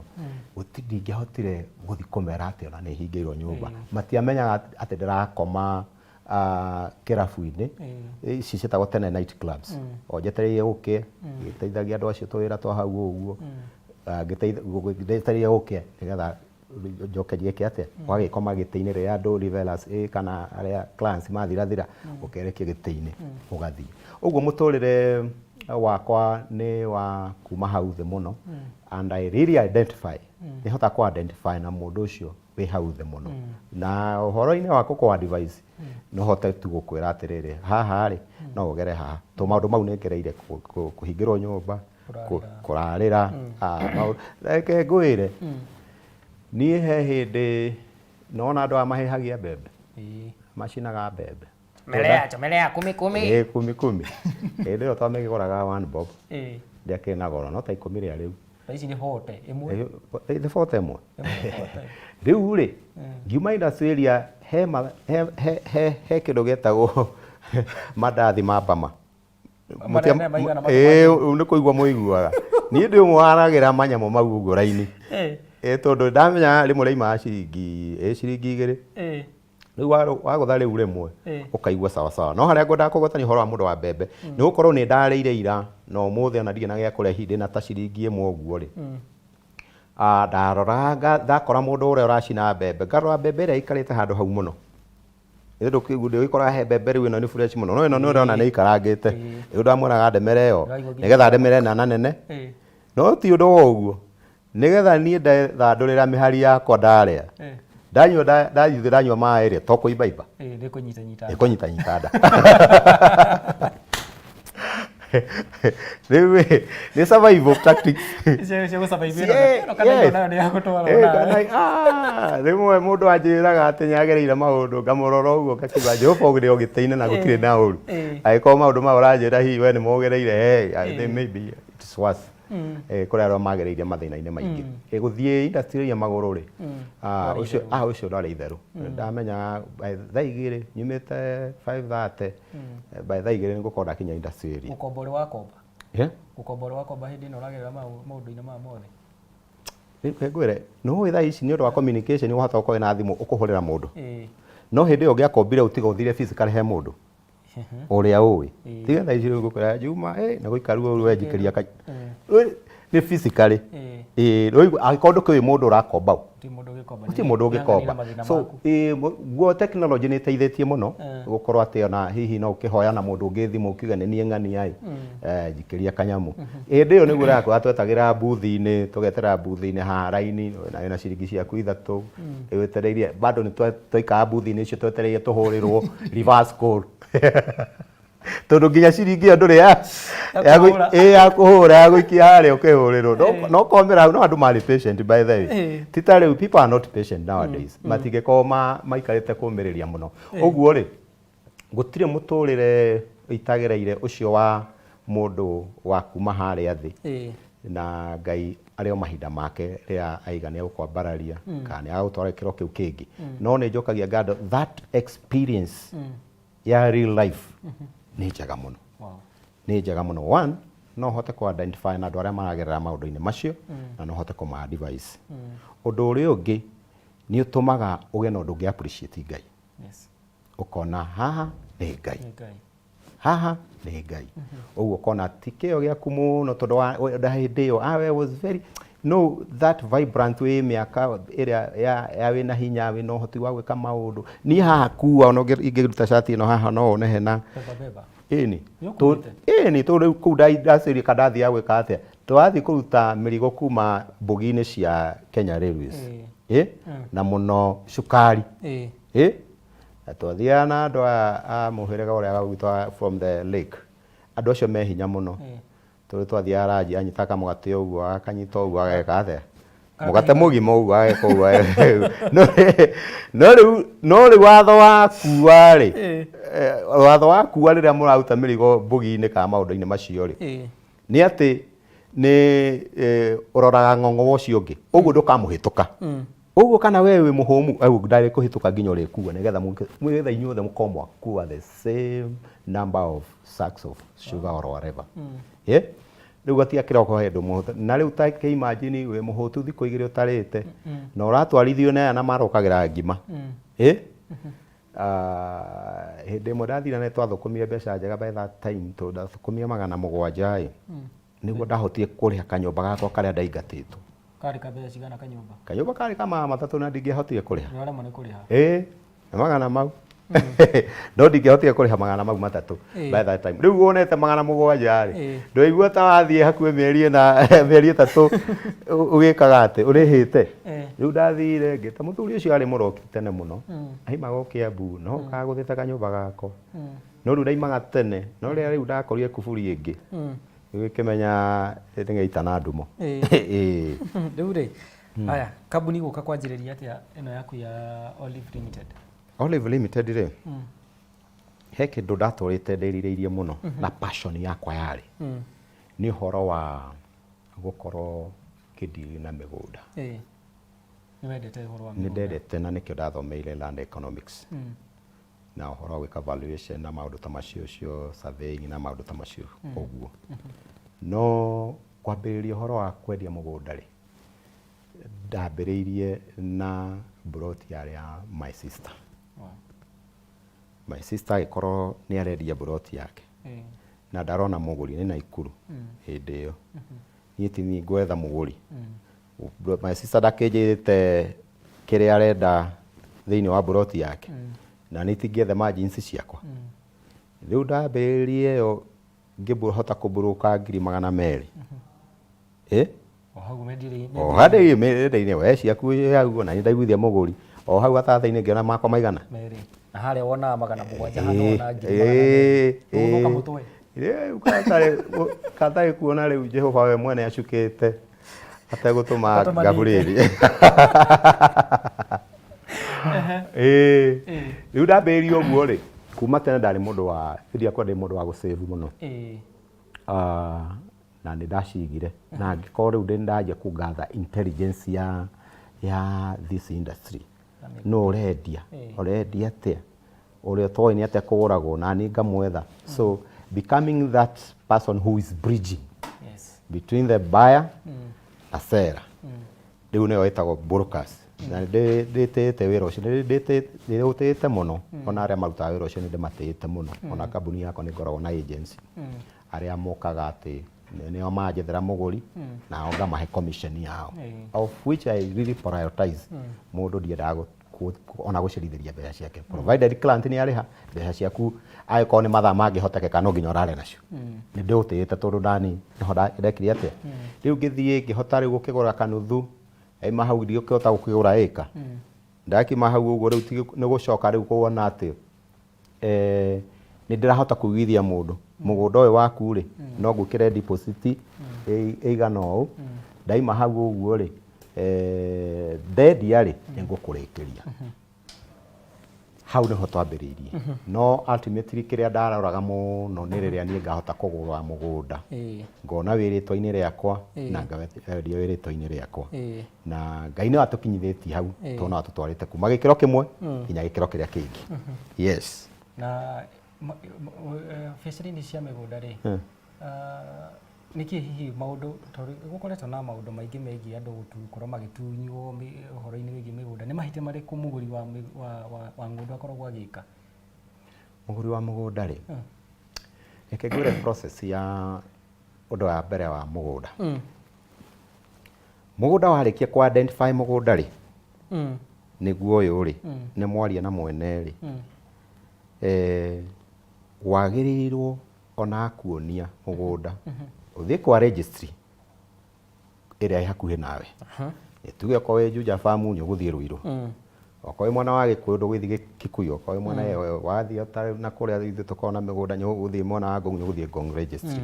Gũti ndingĩahotire gũthiĩ kũmera atĩ ona nĩ hingĩirwo nyũmba. Matiamenyaga atĩ ndĩrakoma kĩrabu-inĩ ici ciĩtagwo tene night clubs, o njetereire gũkĩe, ngĩteithagia andũ acio tũwĩra twa hau ũguo, njetereire gũkĩe nĩgetha njoke njĩke atĩa, ũgagĩkoma gĩtĩ-inĩ rĩrĩa andũ revelers kana arĩa clients mathirathira, ũkerekia gĩtĩ-inĩ ũgathiĩ ũguo. Mũtũrĩre wakwa nĩ wa kuma hau thĩ mũno, and I really identify, nĩ hotaga kũ identify na mũndũ ũcio wĩ hau thĩ mũno. Na ũhoro-inĩ wa gũkũ advice, no hote tu gũkwĩra atĩrĩrĩ, haha rĩ, no ũgere haha to maũndũ mau nĩ ngereire kũhingĩrwo nyũmba, kũrarĩra. Reke ngwĩre, niĩ he hĩndĩ nona andũ aya mahĩhagia mbembe, macinaga mbembe. Chomelea, chomelea, kumi kumi. Ĩ kumi kumi. Hĩndĩ ĩyo twamĩgũraga 1 bob, ndĩakĩrĩ na goro no ta 10 rĩa rĩu. Thaa ici nĩ 40 ĩmwe. Nĩ 40 ĩmwe. Ĩmwe 40. Rĩu rĩ, ngiuma industry area, he, ma, he, he, he, he kĩndũ gĩtagwo mandathi ma Bama. Marĩa maigana. Ĩĩ, nĩ kũigua mũiguaga. Niĩ ndĩ ũmwe waragĩra manyamũ mau ũguo raini. Ĩ tondũ ndamenya rĩmwe rĩaimaga ciringi, ĩ ciringi 2. Rĩu wagũtha rĩu rĩmwe ũkaigua sawa sawa. No harĩa ngwendaga kũgwetania ũhoro wa mũndũ wa mbembe nĩ gũkorwo nĩ ndarĩire ira na ũmũthĩ ona ndirĩ na gĩa kũrĩa, hihi ndĩna ta ciringi 1 ũguo rĩ, ndarora ndakora mũndũ ũrĩa ũracina mbembe, ngarora mbembe ĩrĩa ĩikarĩte handũ hau mũno. Ndũgĩkoraga he mbembe rĩu ĩno nĩ fresh mũno, no ĩno nĩ ũrona nĩ ĩikarangĩte. Rĩu ndamwĩraga ndemere ĩyo nĩgetha ndemere na nene, no ti ũndũ wa ũguo, nĩgetha niĩ ndethandũrĩra mĩhari yakwa, ndarĩa, ndanyua, ndathiĩ ndanyua maĩ rĩ, to kũimbaimba. Nĩ kũnyita nyita. Nĩ kũnyita nyita nda. Rĩu ĩ, nĩ survival tactics. Cia gũ survive ĩno kana ĩno nayo nĩ ya gũtwarwo nawe. Rĩmwe mũndũ anjĩraga atĩ nĩagereire maũndũ, ngamũrora ũguo ngakiuga Jehova ũrĩ o gĩtĩ-inĩ na gũtirĩ na ũru. Angĩkorwo maũndũ mau ũranjĩra hihi we nĩ mogereire, hey, I think maybe it's worse. Kũrĩ arĩa magereire mathĩna-inĩ maingĩ. Gũthiĩ industry ya magũrũ rĩ, ũcio ndwarĩ itherũ. Ndamenya by thaa 2 nyumĩte 5:30, by thaa 2 nĩ ngũkorwo ndakinya industry area. Gũkomba ũrĩ wakomba? Yeah? Gũkomba ũrĩ wakomba hĩndĩ ĩno ũragerera maũndũ-inĩ maya mothe? Rĩu ngwĩre, nĩ ũĩ thaa ici nĩ ũndũ wa communication wahota gũkorwo wĩna thimũ ũkũhũrĩra mũndũ. No hĩndĩ ĩyo ũngĩakombire ũtiga ũthire physically he mũndũ ũrĩa ũĩ. Tiga thaa ici rĩu ngũkwĩra Juma, na gũikaru ũru wenjikĩria ka. Nĩ physically. Rĩu angĩkorwo ndũkĩũĩ mũndũ ũrakomba ũ. Gũtirĩ mũndũ ũngĩkomba. Gũtirĩ mũndũ ũngĩkomba. So guo technology nĩ ĩteithĩtie mũno gũkorwo atĩ ona hihi no ũkĩhoya na mũndũ ũngĩ thimũ ũkiuga nĩ niĩ ng'ania ĩ, njikĩria kanyamũ. Hĩndĩ ĩyo nĩguo ũrakora twetagĩra mbuthi-inĩ, tũgetera mbuthi-inĩ haha raini na wĩna ciringi ciaku 3 wetereirie, bado nĩ twaikaraga mbuthi-inĩ icio twetereire tũhũrĩrwo reverse call. Tondũ nginya ciringi ĩyo ndũrĩ ya Ya ya kũhũra. ya kũhũra, ya gũikia harĩa ũkĩhũrĩrwo. No komera hau, no andũ marĩ patient, by the way. Ti ta rĩu, people are not patient nowadays. Matingĩkorwo maikarĩte kũmĩrĩria mũno. Ũguo rĩ, gũtirĩ mũtũrĩre itagereire ũcio wa mũndũ wa kuma harĩa thĩ. Na Ngai arĩ o mahinda make rĩrĩa aiga nĩ egũkwambararia kana nĩ agũtwara gĩkĩro kĩu kĩngĩ. No nĩ njokagia ngatho, that experience ya real life nĩ njega mũno. Nĩ njega mũno. One, no hote kũ identify na andũ arĩa maragerera maũndũ-inĩ macio na no hote kũma advise. Ũndũ ũrĩa ũngĩ, nĩ ũtũmaga ũgĩe na ũndũ ũngĩ, appreciate Ngai. Ũkona haha nĩ Ngai. Nĩ Ngai. Haha nĩ Ngai. Ũguo ũkona ti kĩo gĩaku mũno, tondũ wa hĩndĩ ĩyo I was very no that vibrant, wĩ mĩaka ĩrĩa ya wĩna hinya, wĩna ũhoti wa gwĩka maũndũ. Niĩ haha kua, ona ingĩruta cati ĩno haha no wone hena Beba beba. Ĩni. Nĩ ũkuĩte? Ĩni, tondũ rĩu kũu ndaciria kana ndathiaga gwĩka atĩa. Twathiĩ kũruta mĩrigo kuma mbũgi-inĩ cia Kenya Railways. Ĩ? Na mũno cukari. Ĩ? Na twathiaga na andũ aya a mũhĩrĩga ũrĩa witũ from the lake. Andũ acio me hinya mũno. Tondũ twathiaga ranji, anyitaga kamũgate ũguo, agakanyita ũguo, ageka atĩa? Mũgate mũgima ũguo, ageka ũguo. No rĩu watho wa kuua rĩ, watho wa kuua rĩrĩa mũraruta mĩrigo mbũgi-inĩ kana maũndũ-inĩ macio rĩ, nĩ atĩ nĩ ũroraga ng'ong'o wa ũcio ũngĩ, ũguo ndũkamũhĩtũka. Ũguo kana we wĩ mũhũmu, ndarĩ kũhĩtũka nginya ũrĩkua, nĩgetha inyuothe mũkorwo mwakua the same number of sacks of sugar or whatever. Yeah? Rĩu gatiakĩra okorwo he ndũ. Na rĩu ta kĩ imagine wĩ mũhũtu thikũ 2 ũtarĩte na ũratwarithio nĩ aya na marokagĩra ngima. Ĩ? Ah, hĩndĩ ĩmwe ndathire na twathũkũmire mbeca njega by that time, tondũ ndathũkũmire 700 ĩ, nĩguo ndahotire kũrĩha kanyũmba gakwa karĩa ndaingatĩtwo. Karĩ ka mbeca cigana kanyũmba? Kanyũmba karĩ ka 300 na ndingĩahotire kũrĩha. Nĩ waremwo nĩ kũrĩha? Ĩ, nĩ magana mau, no ndingĩahotire kũrĩha 300 by that time. Rĩu wonete 700 rĩ, ndwaigua ta wathiĩ hakuhĩ mĩeri 4, mĩeri 3 ũgĩkaga atĩ ũrĩhĩte. Rĩu ndathire ngĩta mũthuri ũcio arĩ mũroki tene mũno, aimaga o Kĩambu, no kagũthĩte kanyũmba gakwa, no rĩu ndaimaga tene, no rĩrĩa rĩu ndakorire kuburi ĩngĩ, rĩu ngĩkĩmenya nĩgeita na ndumo. Ĩĩ. Rĩu rĩ, aya, kambuni gũka kwanjĩrĩria atĩa ĩno yaku ya Olive Limited? Olive Limited rĩ, he kĩndũ ndatũrĩte ndĩrirĩirie mũno na passion yakwa yarĩ nĩ ũhoro wa gũkorwo ngĩdeal na mĩgũnda. Nĩ wendete ũhoro wa Nĩ mĩgũnda? Ndendete, na nĩkĩo ndathomeire land economics na ũhoro wa gwĩka valuation na maũndũ ta macio, ũcio surveying na maũndũ ta macio ũguo. No kwambĩrĩria ũhoro wa kwendia mũgũnda rĩ, ndambĩrĩirie na mburoti yarĩ ya my sister. My sister agĩkorwo nĩ arendia mburoti yake na ndarona mũgũri, nĩ Naikuru hĩndĩ ĩyo. Niĩ ti niĩ ngwetha mũgũri. My sister ndakĩnjĩrĩte kĩrĩa arenda thĩinĩ wa mburoti yake, na niĩ tingĩetha margins ciakwa. Rĩu ndambĩrĩirie ĩyo, ngĩhota kũmburuka 200,000. Ĩ? O hau mendirĩ? O harĩa mendia-inĩ we ciaku hau, na nĩ ndaiguithia mũgũri. O hau gatagatĩ-inĩ ngĩona makwa maigana? Merĩ. Na harĩa wonaga 700, hana wona 200,000. Ũgũthũka mũtwe. Rĩu katarĩ kuona rĩu Jehova we mwene acukĩte ategũtũma. Atũmanĩte. Gaburĩri. Ĩĩ. Rĩu ndambĩrĩria ũguo rĩ, kuma tene ndarĩ mũndũ wa ndiakorwo ndĩ mũndũ wa gũsave mũno. Ah, na nĩ ndacigire na ngĩkorwo rĩu ndĩ ndanjia kũgather intelligence ya this industry, no ũrendia, ũrendia atĩa, ũrĩa ũtoĩ nĩ atĩa kũgũragwo, na niĩ ngamwetha, so becoming that person who is bridging between the buyer na seller. Rĩu nĩyo ĩtagwo brokers, na nĩ ndĩtĩĩte wĩra ũcio, nĩ ndĩũtĩĩte mũno. Ona arĩa marutaga wĩra ũcio nĩ ndĩmatĩĩte mũno. Ona kambuni yakwa nĩ ngoragwo na agency arĩa mokaga atĩ nĩo manjethera mũgũri, nao ngamahe commission yao, of which I really prioritize. Mũndũ ndiendaga ona gũcerithĩria mbeca ciake, provided client nĩ arĩha mbeca ciaku. Angĩkorwo nĩ mathaa mangĩhotekeka, no nginya ũrare nacio. Nĩ ndĩũtĩĩte tondũ ndani nĩho ndekire atĩa. Rĩu ngĩthiĩ ngĩhota rĩu gũkĩgũra kanuthu, aima hau ndikĩhota gũkĩgũra ĩka. Ndakiuma hau ũguo, rĩu nĩ gũcoka rĩu kuona atĩ Nĩ ndĩrahota kũiguithia mũndũ, mũgũnda ũyũ waku rĩ, no ngwĩkĩre deposit ĩigana ũũ, ndaima hau ũguo rĩ, ndendia rĩ, nĩ ngũkũrĩkĩria. Hau nĩho twambĩrĩirie. No ultimately kĩrĩa ndaroraga mũno nĩ rĩrĩa niĩ ngahota kũgũra mũgũnda, ngona wĩ rĩtwa-inĩ rĩakwa na ngawendia wĩ rĩtwa-inĩ rĩakwa. Na Ngai nĩwe atũkinyithĩtie hau, tondũ no atũtwarĩte kuma gĩkĩro kĩmwe nginya gĩkĩro kĩrĩa kĩngĩ. Yes. Na biacara-inĩ cia mĩgũnda rĩ, nĩkĩ hihi maũndũ, tondũ gũkoretwo na maũndũ maingĩ megiĩ andũ gũkorwo magĩtunywo ũhoro-inĩ wĩgiĩ mĩgũnda, nĩ mahĩtia marĩkũ mũgũri wa ng'ũndũ akoragwo agĩka? Mũgũri wa mũgũnda rĩ, reke ngwĩre process ya ũndũ wa mbere wa mũgũnda. Mũgũnda warĩkia kũ identify mũgũnda rĩ, nĩguo ũyũ rĩ, nĩ mwaria na mwene rĩ, wagĩrĩirwo ona akuonia mũgũnda, ũthiĩ kwa registry ĩrĩa ĩ hakuhĩ nawe. Nĩ tuge okorwo wĩ Juja Farm nĩ ũgũthiĩ Ruiru. Okorwo wĩ mwena wa Gĩkũyũ ndũgũthiĩ Kikuyu, okorwo wĩ mwena wathiĩ ta na kũrĩa ithuĩ tũkoragwo na mĩgũnda nĩ ũgũthiĩ mwena wa Ngong nĩ ũgũthiĩ Ngong registry.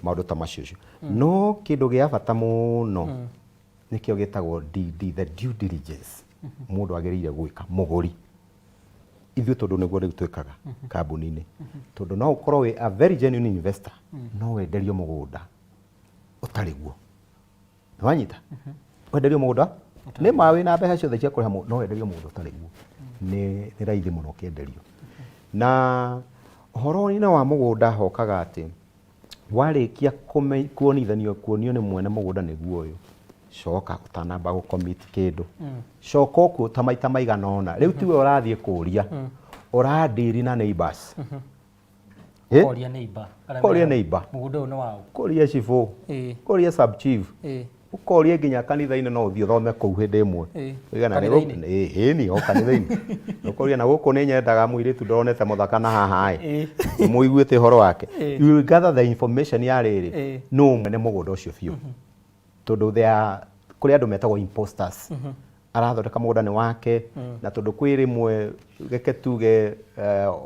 Maũndũ ta macio. No kĩndũ gĩa bata mũno nĩkĩo gĩtagwo DD, the due diligence, mũndũ agĩrĩire gwĩka mũgũri. Ithuĩ tondũ nĩguo rĩu twĩkaga kambuni-inĩ, tondũ no ũkorwo wĩ a very genuine investor, no wenderio mũgũnda ũtarĩ guo. Nĩwanyita? Wenderio mũgũnda nĩ ma wĩna mbeca ciothe cia kũrĩha mũgũnda, no wenderio mũgũnda ũtarĩ guo. Nĩ raithi mũno ũkĩenderio. Na ũhoro-inĩ wa mũgũnda hokaga atĩ warĩkia kuonithanio kuonio nĩ mwene mũgũnda nĩguo ũyũ, coka ũtanamba gũ commit kĩndũ, coka okuo ta maita maigana ũna. Rĩu tiwe ũrathiĩ kũria, ũradiri na neighbors. Koria neighbor. Koria neighbor. Mũgũnda ũyũ nĩ waũ? Koria cibũ, koria sub chief, ũkorie nginya kanitha-inĩ no ũthiĩ ũthome kũu hĩndĩ ĩmwe. Kanitha-inĩ? Ĩni, o kanitha-inĩ. Ũkoria na gũkũ nĩ nyendaga mũirĩtu ndonete mũthaka na haha ĩ, mũiguĩte ũhoro wake. You will gather the information ya rĩrĩ, nũ mwene mũgũnda ũcio biũ. Tondũ there are, kũrĩ andũ metagwo imposters. Arathondeka mũgũnda nĩ wake, na tondũ kwĩ rĩmwe reke tuge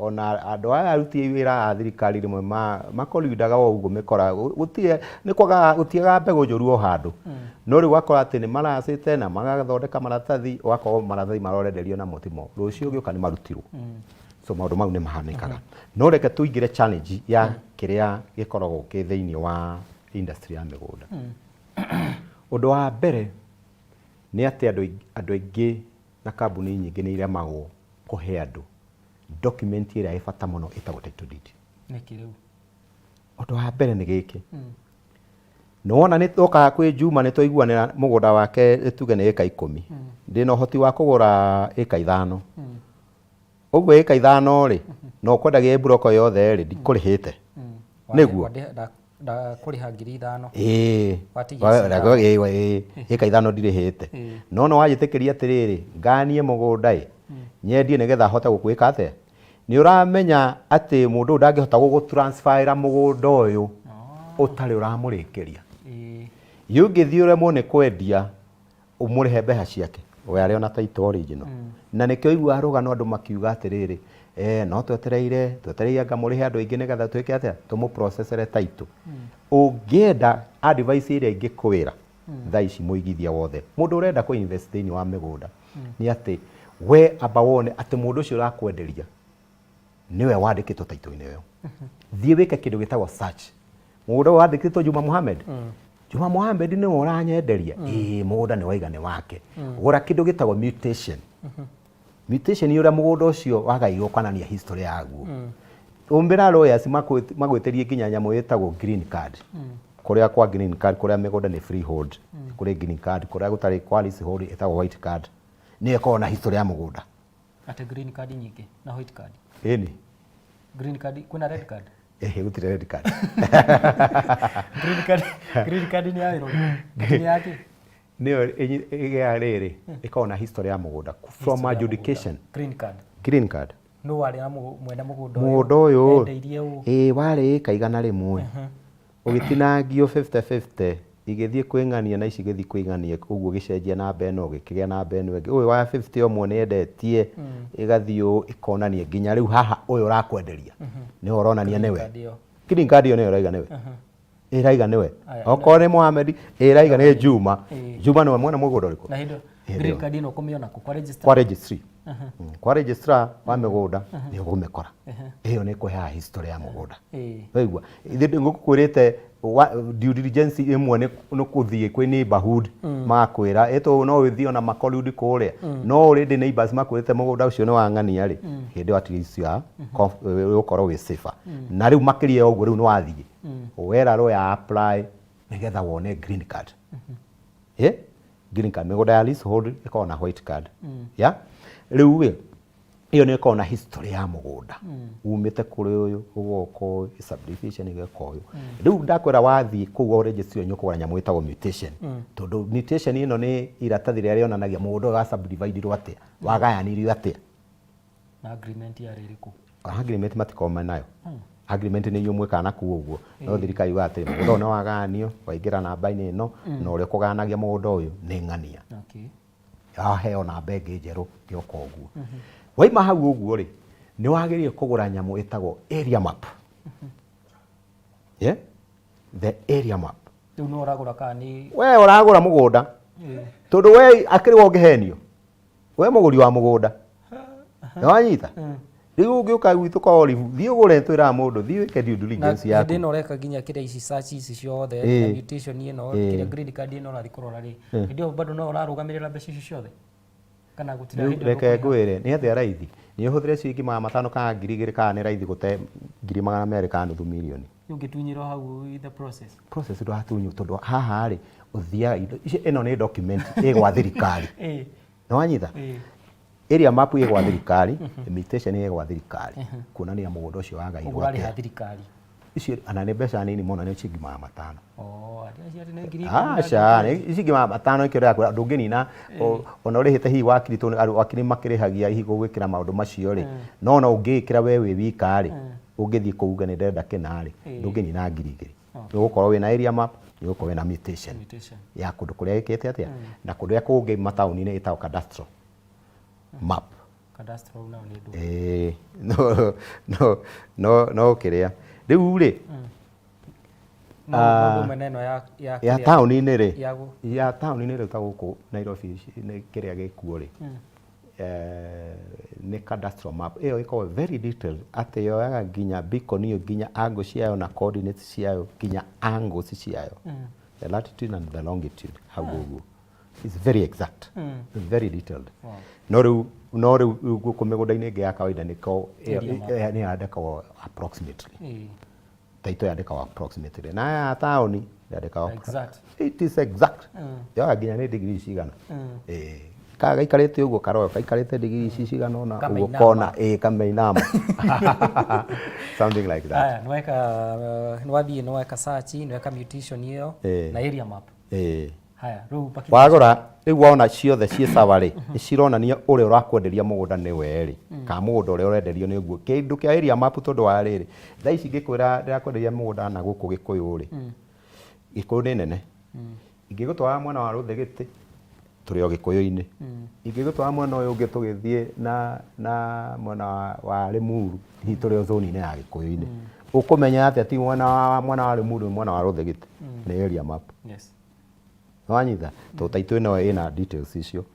ona andũ aya aruti wĩra a thirikari rĩmwe makoriudaga o ũguo mĩkora, gũtirĩ, nĩ kwagaga, gũtiagaga mbegũ njũru o handũ. No rĩu ũgakora atĩ nĩ maracĩte na magathondeka maratathi, ũgakorwo maratathi marĩa ũrenderio namo timo, rũciũ ũgĩũka nĩ marutirwo. So maũndũ mau nĩ mahanĩkaga. No reke tũingĩre challenge ya kĩrĩa gĩkoragwo kĩ thĩinĩ wa industry ya mĩgũnda. Ũndũ wa mbere nĩ atĩ andũ aingĩ na kambuni nyingĩ nĩ iremagwo kũhe andũ document ĩrĩa ĩ bata mũno ĩtagwo title deed. Nĩkĩ rĩu? Ũndũ wa mbere nĩ gĩkĩ, nĩ wona nĩ twokaga kwĩ Juma nĩ twaiguanĩra mũgũnda wake tuge nĩ ĩka 10, ndĩna ũhoti wa kũgũra ĩka 5. Ũguo ĩka 5 rĩ, na ũkwendagia mburoko yothe rĩ, ndikũrĩhĩte. Nĩguo? Ndakũrĩha 5,000. Ĩĩ. Watigia ici 5. Ĩĩ, ĩka 5 ndirĩhĩte. No nĩ wanjĩtĩkĩria atĩrĩrĩ, nganie mũgũnda ĩ, nyendie nĩgetha hote gũkwĩka atĩa? Nĩ ũramenya atĩ mũndũ ũyũ ndangĩhota gũgũ transfer ĩra mũgũnda ũyũ ũtarĩ ũramũrĩkĩria. Ĩ ũngĩthiĩ ũremwo nĩ kwendia ũmũrĩhe mbeca ciake, we arĩ ona title original. Na nĩkĩo ũiguaga rũgano andũ makiuga atĩrĩrĩ, no twetereire, twetereire anga mũrĩhe andũ aingĩ nĩgetha twĩke atĩa, tũmũ process ere title. Ũngĩenda advice ĩrĩa ingĩkwĩra thaa ici mũigithia wothe, mũndũ ũrenda kũ invest thĩinĩ wa mĩgũnda, nĩ atĩ we amba wone atĩ mũndũ ũcio ũrakwenderia nĩwe wandĩkĩtwo title-inĩ ĩyo. Thiĩ wĩke kĩndũ gĩtagwo search. Mũgũnda ũyũ wandĩkĩtwo Juma Mohamed. Juma Mohamed nĩwe ũranyenderia. Ĩĩ mũgũnda nĩ waiga nĩ wake. Gũra kĩndũ gĩtagwo mutation. Mutation nĩ ũrĩa mũgũnda ũcio wagairwo ũkonania history yaguo. Ũmbĩra lawyers magwĩtĩrie nginya nyamũ ĩtagwo green card. Kũrĩa kwa green card, kũrĩa mĩgũnda nĩ freehold, kũrĩ green card, kũrĩa gũtarĩ kwa leasehold ĩtagwo white card. Nĩyo ĩkoragwo na history ya mũgũnda. Atĩ green card nyingĩ na white card. Ĩni. Green card, kwĩna red card? Ĩhĩ, gũtirĩ red card. Green card, green card nĩ ya ĩrũrũ. Nĩ ya kĩ? Nĩyo ĩgĩa rĩrĩ, ĩkoragwo na history ya mũgũnda from adjudication. Green card. Green card. Nũ warĩ na mwene mũgũnda ũyũ? Mũgũnda ũyũ. Endeirie ũ? Ĩĩ, warĩ ĩka 100. Ũgĩtinangio 50-50. Igĩthiĩ kwĩ ng'ania na ici igĩthiĩ kwĩ ng'ania ũguo gĩcenjia namba ĩno gĩkĩgĩa namba ĩno ĩngĩ. Ũyũ wa 50 ũmwe nĩ endetie ĩgathiĩ ũũ ĩkonania nginya rĩu haha ũyũ ũrakwenderia nĩwe ũronania nĩwe. Card ĩyo. Green card ĩyo nĩyo ĩraiga nĩwe. Ĩraiga nĩwe. Aya, Okorwo nĩ Mohamed ĩraiga nĩ Juma. Juma nĩwe mwene mũgũnda ũrĩkũ? Na hĩndĩ Hĩndĩ green ĩyo. card ĩno ũkũmĩona kũ? Kwa register. Kwa registry. Kwa registrar wa mĩgũnda nĩ ũkũmĩkora. Ĩyo nĩ ĩkũheaga history ya mũgũnda. Waigua? Ithe ngũkwĩrĩte due diligence ĩmwe nĩ kũthiĩ kwĩ neighborhood magakwĩra ĩtũ no ũthiĩ ona Makorudi kũrĩa no already neighbors makwĩrĩte mũgũnda ũcio nĩ wa ng'ania rĩ, hĩndĩ ĩyo at least you are ũgũkorwo wĩ safer. Na rĩu makĩria ya ũguo rĩu nĩ wathiĩ wera lawyer apply nĩgetha wone green card. Green card mĩgũnda ya leasehold ĩkoragwo na white card. Yeah? Rĩu rĩ, ĩyo nĩ ĩkoragwo na history ya mũgũnda umĩte kũrĩ ũyũ ũgoka ũyũ subdivision ĩgeka ũyũ. Rĩu ndakwĩra wathiĩ kũu o registry nĩ ũkũgũra nyamũ ĩtagwo mutation, tondũ mutation ĩno nĩ iratathi rĩrĩa rĩonanagia mũgũnda ũyũ wa subdividirwo atĩa, wagayanirio atĩa. Na agreement yarĩ ĩrĩkũ? Agreement matikoragwo me nayo. Agreement nĩ inyuĩ mwĩkaga na kũu ũguo, no thirikari yugaga atĩ mũgũnda ũyũ nĩ wagayanio waingĩra namba-inĩ ĩno, na ũrĩa ũkũgayanagia mũgũnda ũyũ nĩ ng'ania. Waheo namba ĩngĩ njerũ yoka ũguo. Waima hau ũguo rĩ, nĩ wagĩrĩire kũgũra nyamũ ĩtagwo area map. Yeah? The area map. Rĩu nĩ ũragũra kana nĩ We ũragũra mũgũnda. Tondũ we akĩrĩ we ũngĩhenio. We mũgũri wa mũgũnda. Nĩ wanyita? Rĩu ũngĩũka gwitũ kwa Olive, thiĩ ũgũre, twĩraga mũndũ, thiĩ wĩke due diligence Na yaku. hĩndĩ ĩno ũreka nginya kĩrĩa ici search ici ciothe, na mutation ĩno, kĩrĩa green card ĩno ũrathiĩ kũrora rĩ, hĩndĩ ĩyo bado no ũrarũgamĩrĩra mbeca icio ciothe? Kana gũtirĩ Rĩu hĩndĩ reke ũkũrĩha? ngwĩre, nĩ atĩa raithi? Nĩ ũhũthĩre ciringi 500 kana 2000 kana nĩ raithi gũte 200,000 kana nuthu mirioni? Ũngĩtunyĩrwo hau in the process. Process ndũratunywo tondũ haha rĩ, ũthiaga indo icio, ĩno nĩ document ĩ gwa thirikari. Nĩ wanyita? Area map ĩ gwa thirikari, mutation ĩ gwa thirikari, kuonania mũgũnda ũcio wagairwo Ũguo ũrarĩha atĩa. thirikari. Icio ana nĩ mbeca nini mũno, nĩ ciringi 500. Oh, arĩa acio atĩ nĩ 10,000 na Aca, ngiri nĩ ciringi 500 nĩkĩo ndĩrakwĩra ndũngĩnina, ona ũrĩhĩte hihi wakiri tondũ andũ wakiri makĩrĩhagia hihi gũgwĩkĩra maũndũ macio rĩ, no ona ũngĩĩkĩra we wĩ wika rĩ, ũngĩthiĩ kũu uge nĩ ndĩrenda kĩna rĩ, ndũngĩnina 2000. Nĩ ũgũkorwo wĩna area map, nĩ ũgũkorwo wĩna mutation Mutation. ya kũndũ kũrĩa ĩkĩte atĩa, na kũrĩa kũngĩ mataũni-inĩ ĩtagwo cadastral map. Cadastral nao nĩ ndũ? Ĩĩ, no no no no kĩrĩa rĩu rĩ, No ũndũ ũmwe na ĩno ya ya ya kĩrĩa- taũni-inĩ rĩ, ya gũ- ya taũni-inĩ rĩu ta gũkũ Nairobi nĩ kĩrĩa gĩkuo rĩ, nĩ cadastral map ĩyo ĩkoragwo very detailed atĩ yoyaga nginya beacon ĩyo, nginya angle ciayo na coordinates ciayo, nginya angles ciayo, the latitude and the longitude hau ũguo. It's very exact, very detailed. No rĩu gũkũ mĩgũnda-inĩ ĩngĩ ya kawaida nĩko Area map. nĩ yandĩkagwo approximately. Taito yandĩkagwo approximately, na ya taũni yandĩkagwo Exact. It is exact. Yoga nginya nĩ degree cigana. Ĩĩ. Ka gaikarĩte ũguo karoyo gaikarĩte degree ici cigana ũna ũguo. Kameinama. Kona ĩĩ kameinama. Something like that. Aya, nĩweka nĩwathiĩ nĩweka search, nĩweka mutation ĩyo na area map. Haya, rĩu Wagũra rĩu wona ciothe ciĩ sawa rĩ, nĩ cironania ũrĩa ũrakwenderia mũgũnda nĩwe rĩ, kana mũgũnda ũrĩa ũrenderio nĩ ũguo. Kĩndũ kĩa area map tondũ wa rĩrĩ, thaa ici ingĩkwĩra ndĩrakwenderia mũgũnda na gũkũ Gĩkũyũ rĩ, Gĩkũyũ nĩ nene. Ingĩgũtwara mwena wa Rũthĩgĩtĩ, tũrĩ o Gĩkũyũ-inĩ. Ingĩgũtwara mwena ũyũ ũngĩ tũgĩthiĩ na mwena wa Rĩmuru, hihi tũrĩ o zone-inĩ ya Gĩkũyũ-inĩ. Ũkũmenya atĩa ti mwena wa Rĩmuru nĩ mwena wa Rũthĩgĩtĩ? Nĩ area map. Nĩwanyita? Tondũ taitũ ĩno ĩna details icio.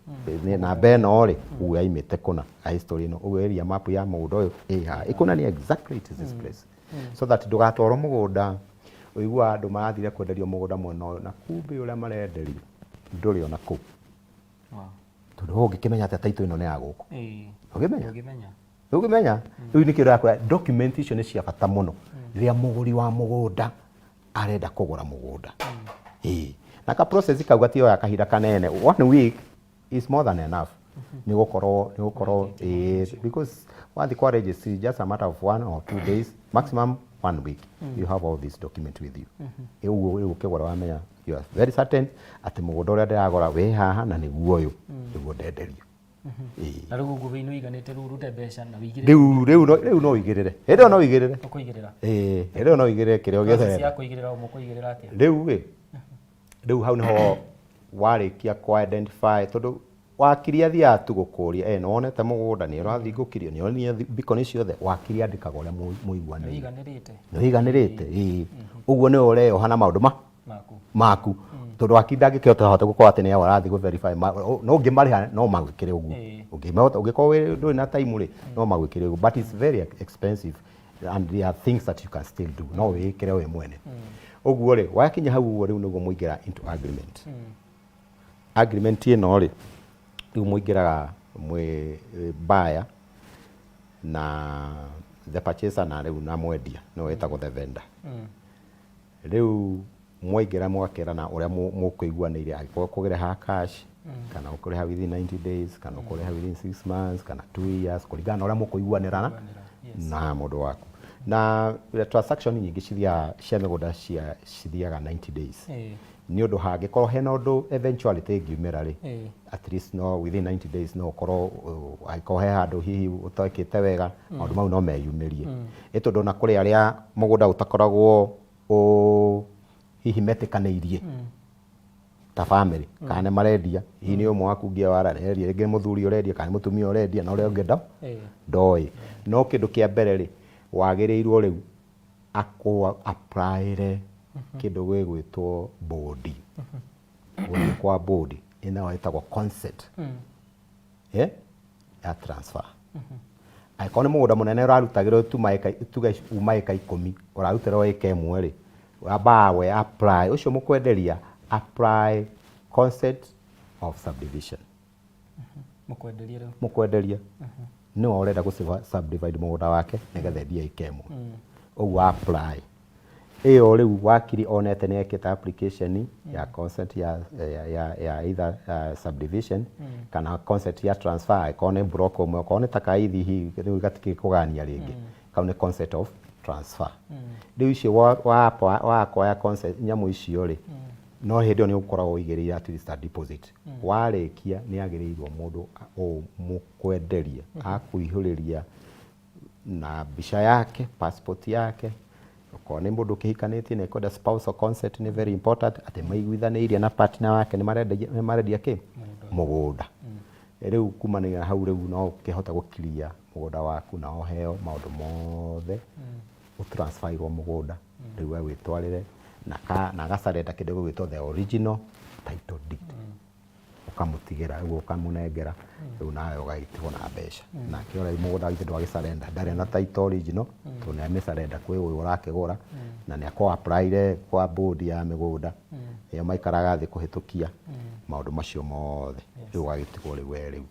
Nĩ namba ĩno rĩ, ũguo yaimĩte kũna, na history ĩno, ũguo area map ya mũgũnda ũyũ ĩ haha. Ĩkuonania exactly it is this place. So that ndũgatwarwo mũgũnda, ũiguaga andũ marathire kwenderio mũgũnda mwena ũyũ na kumbe ũrĩa marenderio ndũrĩ ona kũu. Tondũ we ũngĩkĩmenya atĩa taitũ ĩno nĩ ya gũkũ? Ũngĩmenya? Ndũngĩmenya. Ndũngĩmenya? Rĩu nĩkĩo ndĩrakwĩra document icio nĩ cia bata mũno rĩrĩa mũgũri wa mũgũnda arenda kũgũra mũgũnda. Ĩĩ. Na ka process kau gatioya kahinda kanene. One week is more than enough. Nĩ gũkorwo ĩĩ, because wathiĩ kwa registry, just a matter of 1 or 2 days, maximum one week, you have all this document with you. Ũguo rĩu ũkĩgũra wamenya you are very certain atĩ mũgũnda ũrĩa ndĩragũra wĩ haha na nĩguo ũyũ nĩguo ndenderio. Ĩĩ. Na rĩu ũguo wĩ nĩũiganĩte rĩu ũrute mbeca na wĩigĩrĩre. Rĩu no ũigĩrĩre. Hĩndĩ ĩyo no ũigĩrĩre. Ũkũigĩrĩra. Ĩĩ, hĩndĩ ĩyo no ũigĩrĩre kĩrĩa Process ũgĩetherera. ya kũigĩrĩra ũmũkũigĩrĩra atĩa? Rĩu rĩ, Rĩu hau nĩho warĩkia kũ identify, tondũ wakiri athiaga tu gũkũria, "Eh, nĩwonete mũgũnda? Nĩ ũrathingũkirio? Nĩ onire mbikoni ciothe?" Wakiri andĩkaga ũrĩa mũiguanĩire. Ũiganĩrĩte. Nĩũiganĩrĩte, ĩĩ. Ũguo nĩwe ũreyoha na maũndũ ma maku. Maku, tondũ wakiri ndangĩkĩhota hota gũkorwo atĩ nĩwe ũrathiĩ gũ verify. No ũngĩmarĩha no magwĩkĩre ũguo. Ũngĩmahota, ũngĩkorwo ndũrĩ na time rĩ, no magwĩkĩre ũguo, but it's very expensive and there are things that you can still do, no wĩĩkĩre we mwene. Ũguo rĩ, wakinya hau ũguo, rĩu nĩguo mũingĩra into agreement. Agreement ĩno rĩ, rĩu mũingĩraga mwĩ buyer na the purchaser na rĩu na mwendia, nĩwe wĩtagwo the vendor. Rĩu mwaingĩra mũgakĩrana ũrĩa mũkũiguanĩire, angĩkorwo ũkũrĩha cash kana ũkũrĩha within 90 days kana ũkũrĩha within 6 months kana 2 years, kũringana na ũrĩa mũkũiguanĩra na mũndũ waku. Na transaction nyingĩ cithiaga cia mĩgũnda cia cithiaga 90 days, nĩ ũndũ hangĩkorwo hena ũndũ eventuality ĩngiumĩra rĩ, at least no within 90 days no ũkorwo angĩkorwo he handũ hihi ũtekĩte wega, maũndũ mau no meyumĩrie. Ĩ tondũ ona kũrĩ arĩa mũgũnda ũtakoragwo hihi metĩkanĩirie ta family kana nĩ marendia, hihi nĩ ũmwe waku ngia wara arendia, rĩngĩ nĩ mũthuri ũrendia kana nĩ mũtumia ũrendia na ũrĩa ũngĩ ndoĩ. No kĩndũ kĩa mbere rĩ, wagĩrĩirwo rĩu akũ applyre kĩndũ gĩgwĩtwo board, gũthiĩ kwa board ĩno ĩtagwo consent ya transfer. Angĩkorwo nĩ mũgũnda mũnene ũrarutagĩrwo tuma ĩka, tuge uma ĩka 10, ũrarutĩrwo ĩka 1 rĩ, wambaga we apply, ũcio mũkwenderia apply consent of subdivision. Mũkwenderia rĩu. Mũkwenderia nĩwe ũrenda gũ subdivide mũgũnda wake nĩgetha endie ĩka 1. Ũguo apply ĩyo, rĩu wakiri onete nĩ ekĩte application ya consent ya either subdivision kana consent ya transfer. Angĩkorwo nĩ block ũmwe, okorwo nĩ ta kaithi, hihi rĩu gatikĩrĩ kũgania rĩngĩ, kau nĩ consent of transfer. Rĩu icio wa acquire consent nyamũ icio rĩ, no hĩndĩ ĩyo nĩ ũkoragwo ũigĩrĩire at least a deposit. Warĩkia nĩ agĩrĩirwo mũndũ ũũ mũkwenderia akũihũrĩria na mbica yake, passport yake. Okorwo nĩ mũndũ ũkĩhikanĩtie nĩ ekwenda spousal consent, nĩ very important atĩ maiguithanĩirie na partner wake nĩ marendia kĩ mũgũnda. Rĩu kumanagia na hau, rĩu no ũkĩhote gũkiria mũgũnda waku na ũheo maũndũ mothe, ũtransferirwo mũgũnda. Rĩu we wĩtwarĩre na agacarenda kĩndũ gĩgwĩtwo the original title deed, ũkamũtigĩra rĩu, ũkamũnengera rĩu, nawe ũgagĩtigwo na mbeca. Nake ũrĩa mũgũnda githĩ ndwagĩcarenda, ndarĩ na title original, tondũ nĩ amĩcarenda kwĩ ũyũ ũrakĩgũra na nĩ akũ applyire kwa board ya mĩgũnda ĩyo maikaraga thĩ kũhĩtũkia maũndũ macio mothe. Rĩu ũgagĩtigwo rĩu we rĩu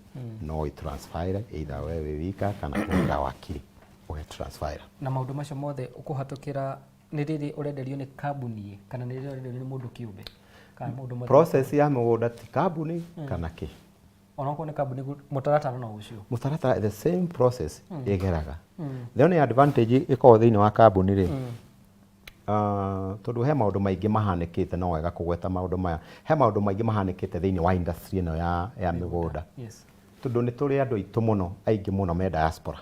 no ĩ-transferre either we wĩ wika kana kũhũthĩra wakiri ũge transfer. Na maũndũ macio mothe ũkũhatũkĩra nĩ rĩrĩ ũrenderio nĩ kambuni kana nĩ rĩrĩ ũrenderio nĩ mũndũ kĩũmbe kana mũndũ Process ya mũgũnda ti kambuni kana kĩ. Onokorwo nĩ kambuni, mũtaratara no ũcio? Mũtaratara, the same process ĩgeraga. The only advantage ĩkoragwo thĩinĩ wa kambuni rĩ, tondũ he maũndũ maingĩ mahanĩkĩte, no wega kũgweta maũndũ maya, he maũndũ maingĩ mahanĩkĩte thĩinĩ wa industry ĩno ya mĩgũnda, tondũ nĩ tũrĩ andũ aitũ mũno, aingĩ mũno me diaspora,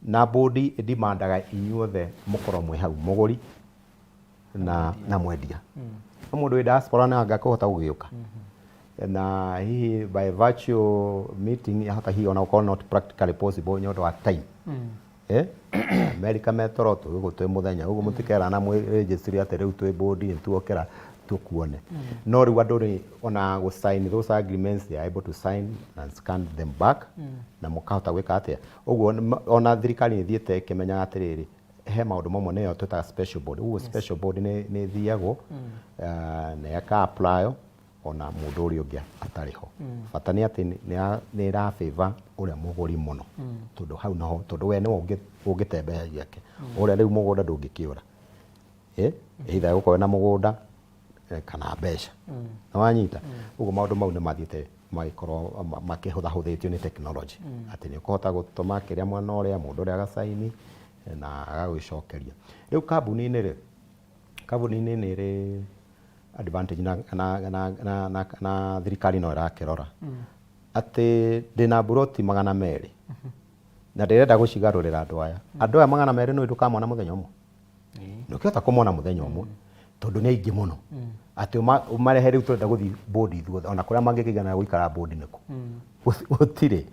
na bodi ĩdimandaga inyuothe mũkorwo mwĩ hau, mũgũri na mwendia. No mũndũ wĩ diaspora no anga kũhota gũgĩũka na hihi by virtual meeting yahota hihi ona gũkorwo not practically possible nĩ ũndũ wa time. America me toro, tũgũkũ twĩ mũthenya, ũguo mũtikerana mwĩ registry atĩ rĩu twĩ board nĩ tuokĩra tũkuone. No rĩu andũ rĩ, ona gũ sign those agreements, they are able to sign and scan them back na mũkahota gwĩka atĩa ũguo. Ona thirikari nĩ ĩthiĩte ĩkĩmenyaga atĩrĩrĩ, he maũndũ mamwe nĩyo twĩtaga special board. Ũguo special board nĩ ĩthiagwo na ĩka apply ona mũndũ ũrĩa ũngĩ atarĩ ho. Bata nĩ atĩ nĩ ĩra favor ũrĩa mũgũri mũno, tondũ hau noho, tondũ we nĩwe ũngĩte mbeca ciake ũrĩa rĩu mũgũnda ndũngĩkĩũra. Either gũkorwo na mũgũnda kana mbeca nĩ wanyita. Ũguo maũndũ mau nĩ mathiĩte magĩkorwo makĩhũthahũthĩtio nĩ technology, atĩ nĩ ũkũhota gũtũma kĩrĩa mwena ũrĩa mũndũ ũrĩa agacaini na agagũcokeria. Rĩu kambuni-inĩ rĩ, kambuni-inĩ nĩ ĩrĩ advantage na thirikari no ĩrakĩrora atĩ ndĩna mburoti 200 na ndĩrenda gũcigarũrĩra andũ aya. Andũ aya 200 nĩ ndũkamona mũthenya ũmwe, ndũkĩhota kũmona mũthenya ũmwe tondũ nĩ aingĩ mũno. Atĩ ũmarehe rĩu tũrenda gũthiĩ board ithuothe, ona kũrĩa mangĩkĩigana gũikara board nĩkũ? Gũtirĩ.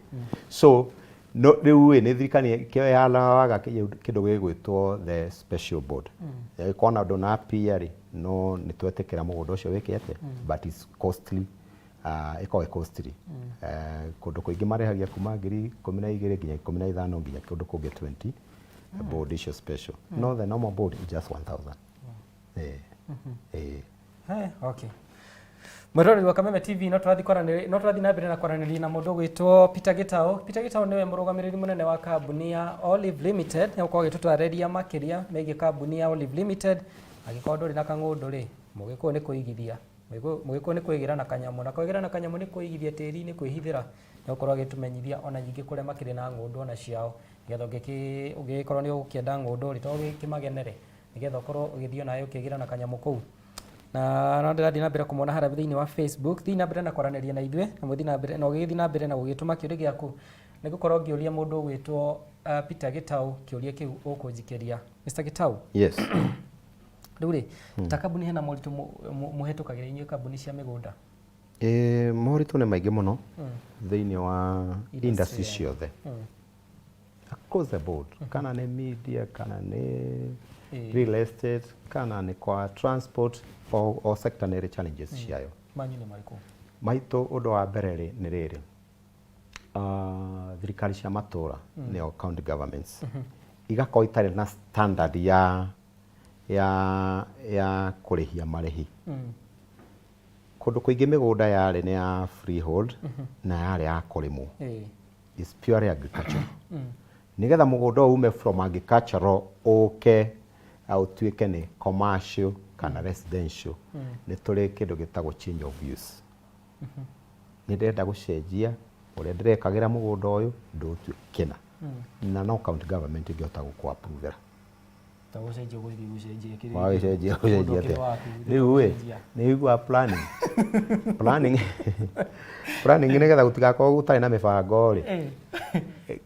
So no rĩu ĩ nĩ thirikari kĩo yalawaga kĩndũ gĩgwĩtwo the special board. Ĩkorwo na ndũna appear rĩ, no nĩ twetĩkĩra mũgũnda ũcio wĩke atĩa, but it's costly, ĩkoragwo ĩ costly. Kũndũ kũingĩ marĩhagia kuma 12,000 nginya 15 nginya kũndũ kũngĩ 20, board icio special. No the normal board is just 1000. Eh. Hey, okay. Mwĩroreri wa Kameme TV, no tũrathiĩ kwaranĩria, no tũrathiĩ na mbere na kwaranĩria na mũndũ ũgwĩtwo Peter Gitau. Peter Gitau nĩwe mũrũgamĩrĩri mũnene wa kambuni ya Olive Limited. Nĩ gũkorwo agĩtũtarĩria makĩria megiĩ kambuni ya Olive Limited. Angĩkorwo ndũrĩ na kang'ũndũ rĩ, mũgĩkũyũ nĩ kũigithia. Mũgĩkũyũ nĩ kwĩgĩra na kanyamũ, na kwĩgĩra na kanyamũ nĩ kũigithia tĩri-inĩ, kwĩhithĩra. Nĩ gũkorwo agĩtũmenyithia ona nyingĩ kũrĩa makĩrĩ na ng'ũndũ ona ciao, nĩgetha ũngĩgĩkorwo nĩ ũgũkĩenda ng'ũndũ rĩ, to ũgĩkĩmagenere nĩgetha ũkorwo ũgĩthiĩ onawe ũkĩgĩra na kanyamũ kũu. Na no ndĩrathiĩ na mbere kũmona harĩa thĩinĩ wa Facebook. Thiĩ na mbere na kwaranĩria na ithuĩ, na mũthiĩ na mbere na ũgĩgĩthiĩ na mbere na gũgĩtũma kĩũria gĩaku. Nĩ gũkorwo ngĩũria mũndũ ũgwĩtwo Peter Gitau kĩũria kĩu ũkũnjikĩria. Mr. Gitau. Yes. Rĩu rĩ, ta kambuni hena moritũ mũhetũkagĩra inyuĩ kambuni cia mĩgũnda? Ĩĩ, moritũ nĩ maingĩ mũno thĩinĩ wa industry ciothe. Across the board. Kana nĩ media, kana nĩ real estate, kana nĩ kwa transport, o sector nĩ ĩrĩ challenges ciayo. Manyu nĩ marĩkũ? Maitũ ũndũ wa mbere rĩ nĩ rĩrĩ, thirikari cia matũra, nĩo county governments, igakorwo itarĩ na standard ya kũrĩhia marĩhi. Kũndũ kũingĩ mĩgũnda yarĩ nĩ ya freehold na yarĩ ya kũrĩmwo. Is purely agriculture. Nĩgetha mũgũnda ũyũ ume from agricultural ũke ũtuĩke nĩ commercial kana residential, nĩ tũrĩ kĩndũ gĩtagwo change of use. Nĩ ndĩrenda gũcenjia ũrĩa ndĩrekagĩra mũgũnda ũyũ ndũtue kĩna. Na no county government ĩngĩhota gũkũ approve. Ta gũcenjia, gũthiĩ gũcenjia kĩrĩa Wagĩcenjia mũgũnda gũcenjia ũkĩrĩ atĩa? waku, Rĩu ĩ gũcenjia. Nĩ ũiguaga planning nĩgetha gũtigakorwo gũtarĩ na mĩbango rĩ,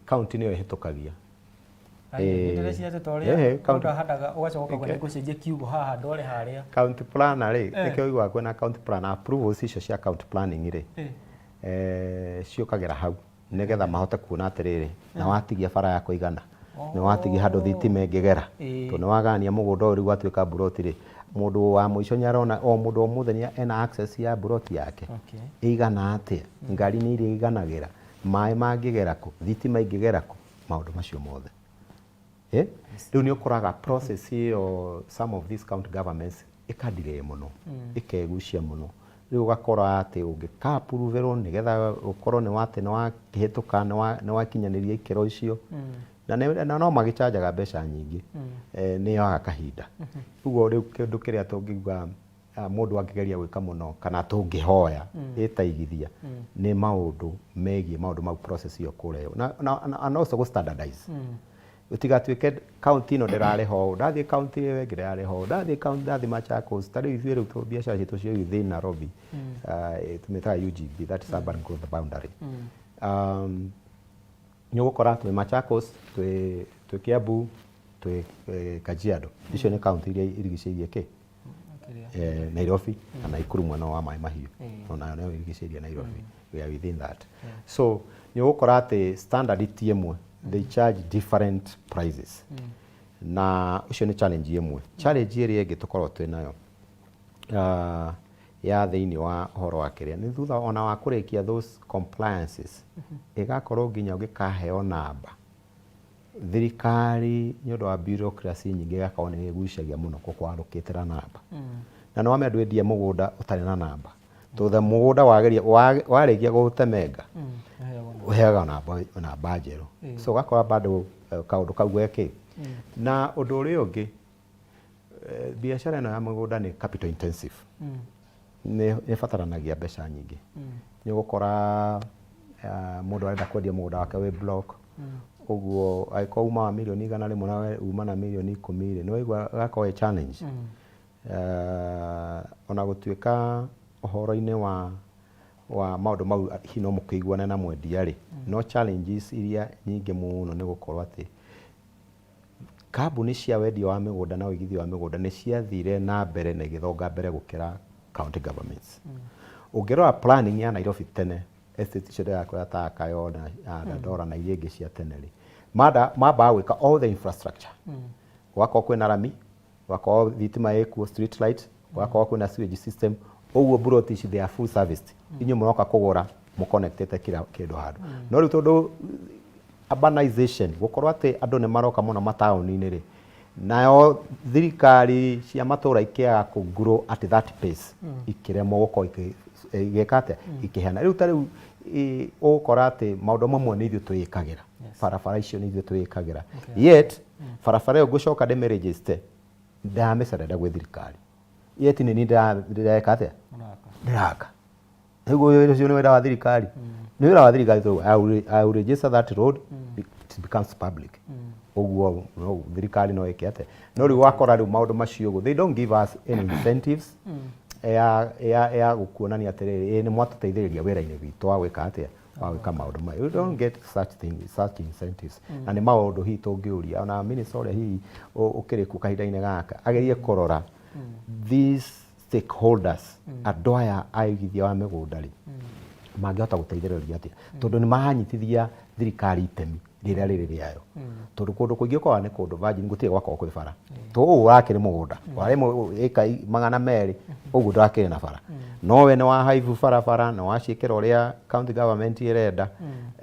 county nĩyo ĩhĩtũkagia. Ndĩreciria atĩ ta ũrĩa mũndũ ahandaga ũgacoka ũkauga nĩ ngũcenjia kiugo haha ndware harĩa. County planner rĩ, nĩkĩo ũiguaga kwĩna county planner, approvals icio cia county planning rĩ, ciũkagĩra hau nĩgetha mahote kuona atĩrĩrĩ, na watigia bara ya kũigana, nĩ watigia handũ thitima ĩngĩgera, tondũ nĩ wagania mũgũnda ũyũ rĩu watuĩka mburoti rĩ, mũndũ wa mũico nĩ arona, o mũndũ o mũthenya ena access ya mburoti yake. Ĩigana atĩa, ngari nĩ iria iganagĩra, maĩ mangĩgera kũ, thitima ingĩgera kũ, maũndũ macio mothe. Rĩu nĩ ũkoraga process ĩyo, some of these county governments ĩkadelay mũno, ĩkegucia mũno. Rĩu ũgakora atĩ ũngĩka approverwo nĩgetha ũkorwo nĩ watĩ nĩ wakĩhĩtũka, nĩ wakinyanĩria ikĩro icio, na no magĩchanjaga mbeca nyingĩ, nĩ yoyaga kahinda. Ũguo rĩu kĩndũ kĩrĩa tũngiuga mũndũ angĩgeria gwĩka mũno kana tũngĩhoya ĩtaigithia nĩ maũndũ megiĩ maũndũ mau, process ĩyo kũrehwo na also gũ standardize, gũtigatuĩke county ĩno ndĩrarĩha ũũ, ndathiĩ county ĩyo ĩngĩ ndĩrarĩha ũũ, ndathiĩ county, ndathiĩ Machakos. Ta rĩu ithuĩ rĩu biacara citũ cio within Nairobi, tũmĩtaga UGB, that is urban growth boundary. Nĩ ũgũkora twĩ Machakos, twĩ Kiambu, twĩ Kajiado, icio nĩ county iria irigicĩirie kĩ Nairobi na Nakuru mwena wa Maĩ Mahiũ, onayo nĩyo ĩrigicĩirie Nairobi. We are within that, so nĩ ũgũkora atĩ standard ti ĩmwe, they charge different prices, na ũcio nĩ challenge ĩmwe. Challenge ĩrĩa ĩngĩ tũkoragwo twĩ nayo ya thĩinĩ wa ũhoro wa kĩrĩa nĩ thutha ona wa kũrĩkia those compliances, ĩgakorwo nginya ũngĩkaheo namba thirikari nĩ ũndũ wa bureaucracy nyingĩ, ĩgakorwo nĩ ĩgucagia mũno gũkwarũkĩtĩra namba, na nĩ wamenya ndwendie mũgũnda ũtarĩ na namba, tondũ mũgũnda wageria warĩkia gũũtemenga ũheaga namba njerũ, so ũgakora bado kaũndũ kau gekĩ. Na ũndũ ũrĩa ũngĩ, biacara ĩno ya mũgũnda nĩ capital intensive, nĩ ĩbataranagia mbeca nyingĩ. Nĩ ũgũkora mũndũ arenda kwendia mũgũnda wake wĩ block ũguo, angĩkorwo uma wa mirioni 100 na we uma na mirioni 10 rĩ, nĩ waigua gakorwo ĩ challenge. Ona gũtuĩka ũhoro-inĩ wa maũndũ mau hihi no mũkĩiguane na mwendia rĩ, no challenges iria nyingĩ mũno nĩ gũkorwo atĩ kambuni cia wendia wa mĩgũnda na ũigithia wa mĩgũnda nĩ ciathire na mbere na igĩthonga mbere gũkĩra county governments. Ũngĩrora planning ya Nairobi tene, estate icio ndĩrakwĩra ta Kayole na Dandora na iria ingĩ cia tene rĩ, manda mambaga gwĩka all the infrastructure, gwakorwo kwĩna rami, gwakorwo thitima ĩkuo, street light, gwakorwo kwĩna sewage system, ũguo buroti ici they are full serviced. Inyuĩ mũroka kũgũra mũconnectĩte kila kĩndũ handũ. No rĩu tondũ urbanization, gũkorwo atĩ andũ nĩ maroka mũno mataũni-inĩ rĩ, nayo thirikari cia matũra ikĩaga kũ grow at that pace, ikĩremwo gũkorwo igĩka atĩa, ikĩheana. Rĩu ta rĩu ũgũkora atĩ maũndũ mamwe nĩ ithuĩ twĩĩkagĩra, barabara icio nĩ ithuĩ twĩĩkagĩra, yet barabara ĩyo ngũcoka ndĩmĩregister, ndĩramĩcerenda gwĩ thirikari, yet nĩ niĩ ndĩreka atĩa? Ũraka. Ndĩraka. Rĩu ũcio nĩ wĩra wa thirikari, nĩ wĩra wa thirikari tondũ I will register that road, it becomes public. Ũguo no thirikari no ĩke atĩa? No rĩu wakora rĩu maũndũ macio ũguo, they don't give us any incentives ya gũkuonania atĩrĩrĩ, ĩ nĩ mwatũteithĩrĩria wĩra-inĩ witũ wa gwĩka atĩa, wa gwĩka maũndũ maya. You don't get such thing, such incentives. Na nĩ maũndũ hihi tũngĩũria ona minister ũrĩa hihi ũkĩrĩ kuo kahinda-inĩ gaka agerie kũrora these stakeholders, andũ aya a ũigithia wa mĩgũnda rĩ, mangĩhota gũteithĩrĩria atĩa, tondũ nĩ maranyitithia thirikari itemi rĩrĩa rĩrĩ rĩayo, tondũ kũndũ kũingĩ ũkoraga nĩ kũndũ virgin, gũtirĩ gwakorwo kwĩ bara. To ũũ wakĩrĩ mũgũnda warĩ ĩka 200 ũguo, ndwakĩrĩ na bara, no we nĩ wahaibu barabara na waciĩkĩra ũrĩa county government ĩrenda.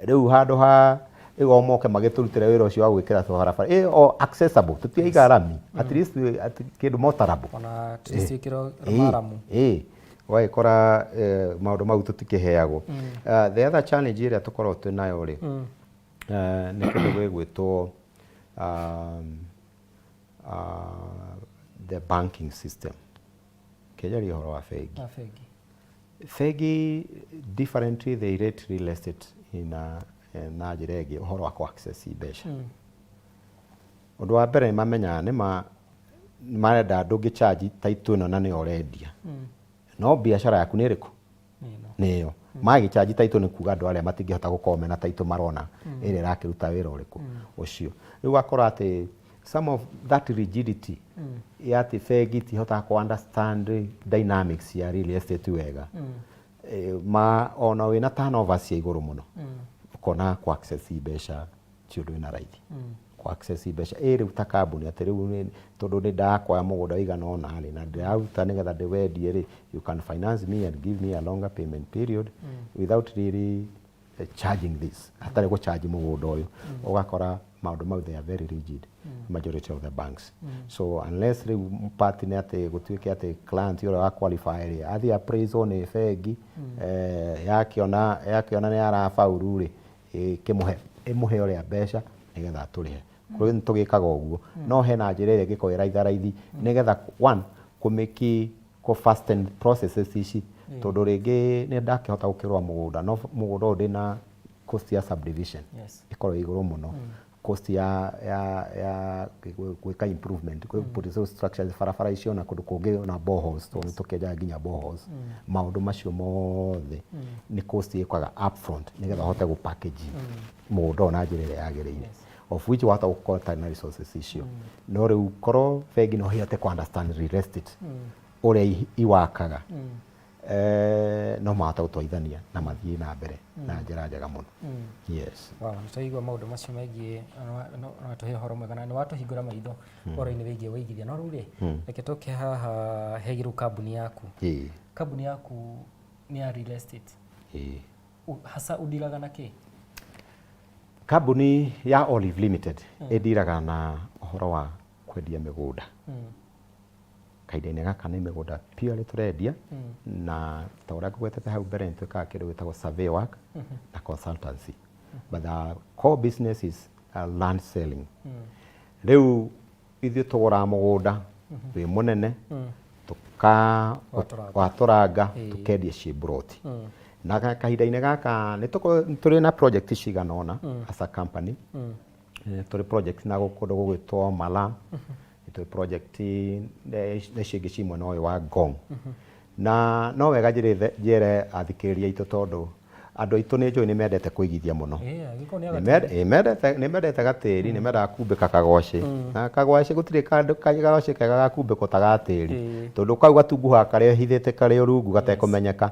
Rĩu handũ ha rĩu o moke magĩtũrutĩre wĩra ũcio wa gwĩkĩra barabara ĩ o accessible, tũtiaiga rami, at least kĩndũ motorable. Ona tũticiĩkĩrwo maramu. Ĩ ũgagĩkora maũndũ mau tũtikĩheagwo. The other challenge ĩrĩa tũkoragwo twĩ nayo rĩ, nĩ kĩndũ gĩgwĩtwo the banking system. Kĩnjaria ũhoro wa bengi. Na bengi. Bengi differently, they rate real estate na njĩra ĩngĩ, ũhoro wa kũ access mbeca. Ũndũ wa mbere nĩ mamenyaga nĩ ma nĩ marenda ndũngĩ charge title ĩno na nĩyo ũrendia, no biacara yaku nĩ ĩrĩkũ? Nĩ ĩno. Nĩyo magĩcharge title, nĩ kuga andũ arĩa matingĩhota gũkorwo mena title marona ĩrĩa ĩrakĩruta wĩra ũrĩkũ ũcio. Rĩu ũgakora atĩ some of that rigidity ya atĩ bengi itihotaga kũ understand dynamics ya real estate wega. Ma ona wĩna turnover cia igũrũ mũno, ũkona kũ access mbeca ti ũndũ wĩna raithi kũ access mbeca. Ĩ rĩu ta kambuni atĩ rĩu tondũ nĩ ndakwaya mũgũnda ũigana ũna rĩ, na ndĩraruta nĩgetha ndĩwendie rĩ, you can finance me and give me a longer payment period without really charging this, hatarĩ gũcharge mũgũnda ũyũ. Ũgakora maũndũ mau, they are very rigid, majority of the banks. So unless rĩu part nĩ atĩ gũtuĩke atĩ client ũrĩa wa qualify rĩ, athiĩ appraisal nĩ bengi, yakĩona nĩ arabauru rĩ, ĩkĩmũhe, ĩmũhe ũrĩa mbeca nĩgetha atũrĩhe. Kũrĩ nĩ tũgĩkaga ũguo, no hena njĩra ĩrĩa ĩngĩkorwo ĩ raitha raithi nĩgetha one kũmĩki kũ fasten processes ici, tondũ rĩngĩ nĩ ndakĩhota gũkĩgũra mũgũnda, no mũgũnda ũyũ ndĩna cost ya subdivision ĩkorwo ĩ igũrũ mũno, cost ya gwĩka improvement, put structures, barabara icio na kũndũ kũngĩ na boreholes, tondũ nĩ tũkĩenjaga nginya boreholes. Maũndũ macio mothe nĩ cost ĩkaga upfront nĩgetha ũhote gũ package mũgũnda ũyũ na njĩra ĩrĩa yagĩrĩire, of which wahota gũkorwo ũtarĩ na resources icio. No rĩu korwo bengi no ĩhote kũ understand real estate ũrĩa iwakaga, no mahote gũtwarithania na mathiĩ na mbere na njĩra njega mũno, yes. Wow, nĩ twaigua maũndũ macio megiĩ no watũhe ũhoro mwega na nĩ watũhingũra maitho ũhoro-inĩ wĩgiĩ wĩigithia. No rĩu rĩ, reke tũke haha hegie rĩu kambuni yaku. Kambuni yaku nĩ ya real estate. Hasa ũndiraga na kĩ? Kambuni ya Olive Limited ĩndiraga na ũhoro wa kwendia mĩgũnda. Kahinda-inĩ gaka nĩ mĩgũnda purely tũrendia, na ta ũrĩa ngũgwetete hau mbere, nĩ twĩkaga kĩndũ gĩtagwo survey work na consultancy, but the core business is land selling. Rĩu ithuĩ tũgũraga mũgũnda wĩ mũnene, tuka Watũranga. Watũranga, tũkendia ciĩ mburoti. Na kahinda-inĩ gaka nĩ tũrĩ na project cigana ũna as a company. Tũrĩ project na kũndũ gũgwĩtwo Mala, nĩ tũrĩ project na icio ingĩ ci mwena ũyũ wa Ngong. Na no wega njĩre athikĩrĩria aitũ, tondũ Andũ aitũ nĩ njũĩ nĩ mendete kũigithia mũno. Gĩkũyũ nĩ Nĩ agatĩri. mendete, nĩ mendete gatĩri, nĩ mendaga kumbĩka kagocĩ. Na kagwacĩ gũtirĩ kandũ kagocĩ kega ga kumbĩkwo ta ga tĩri. Tondũ kau gatunguhaga karĩ hithĩte karĩ o rungu gatekũmenyeka.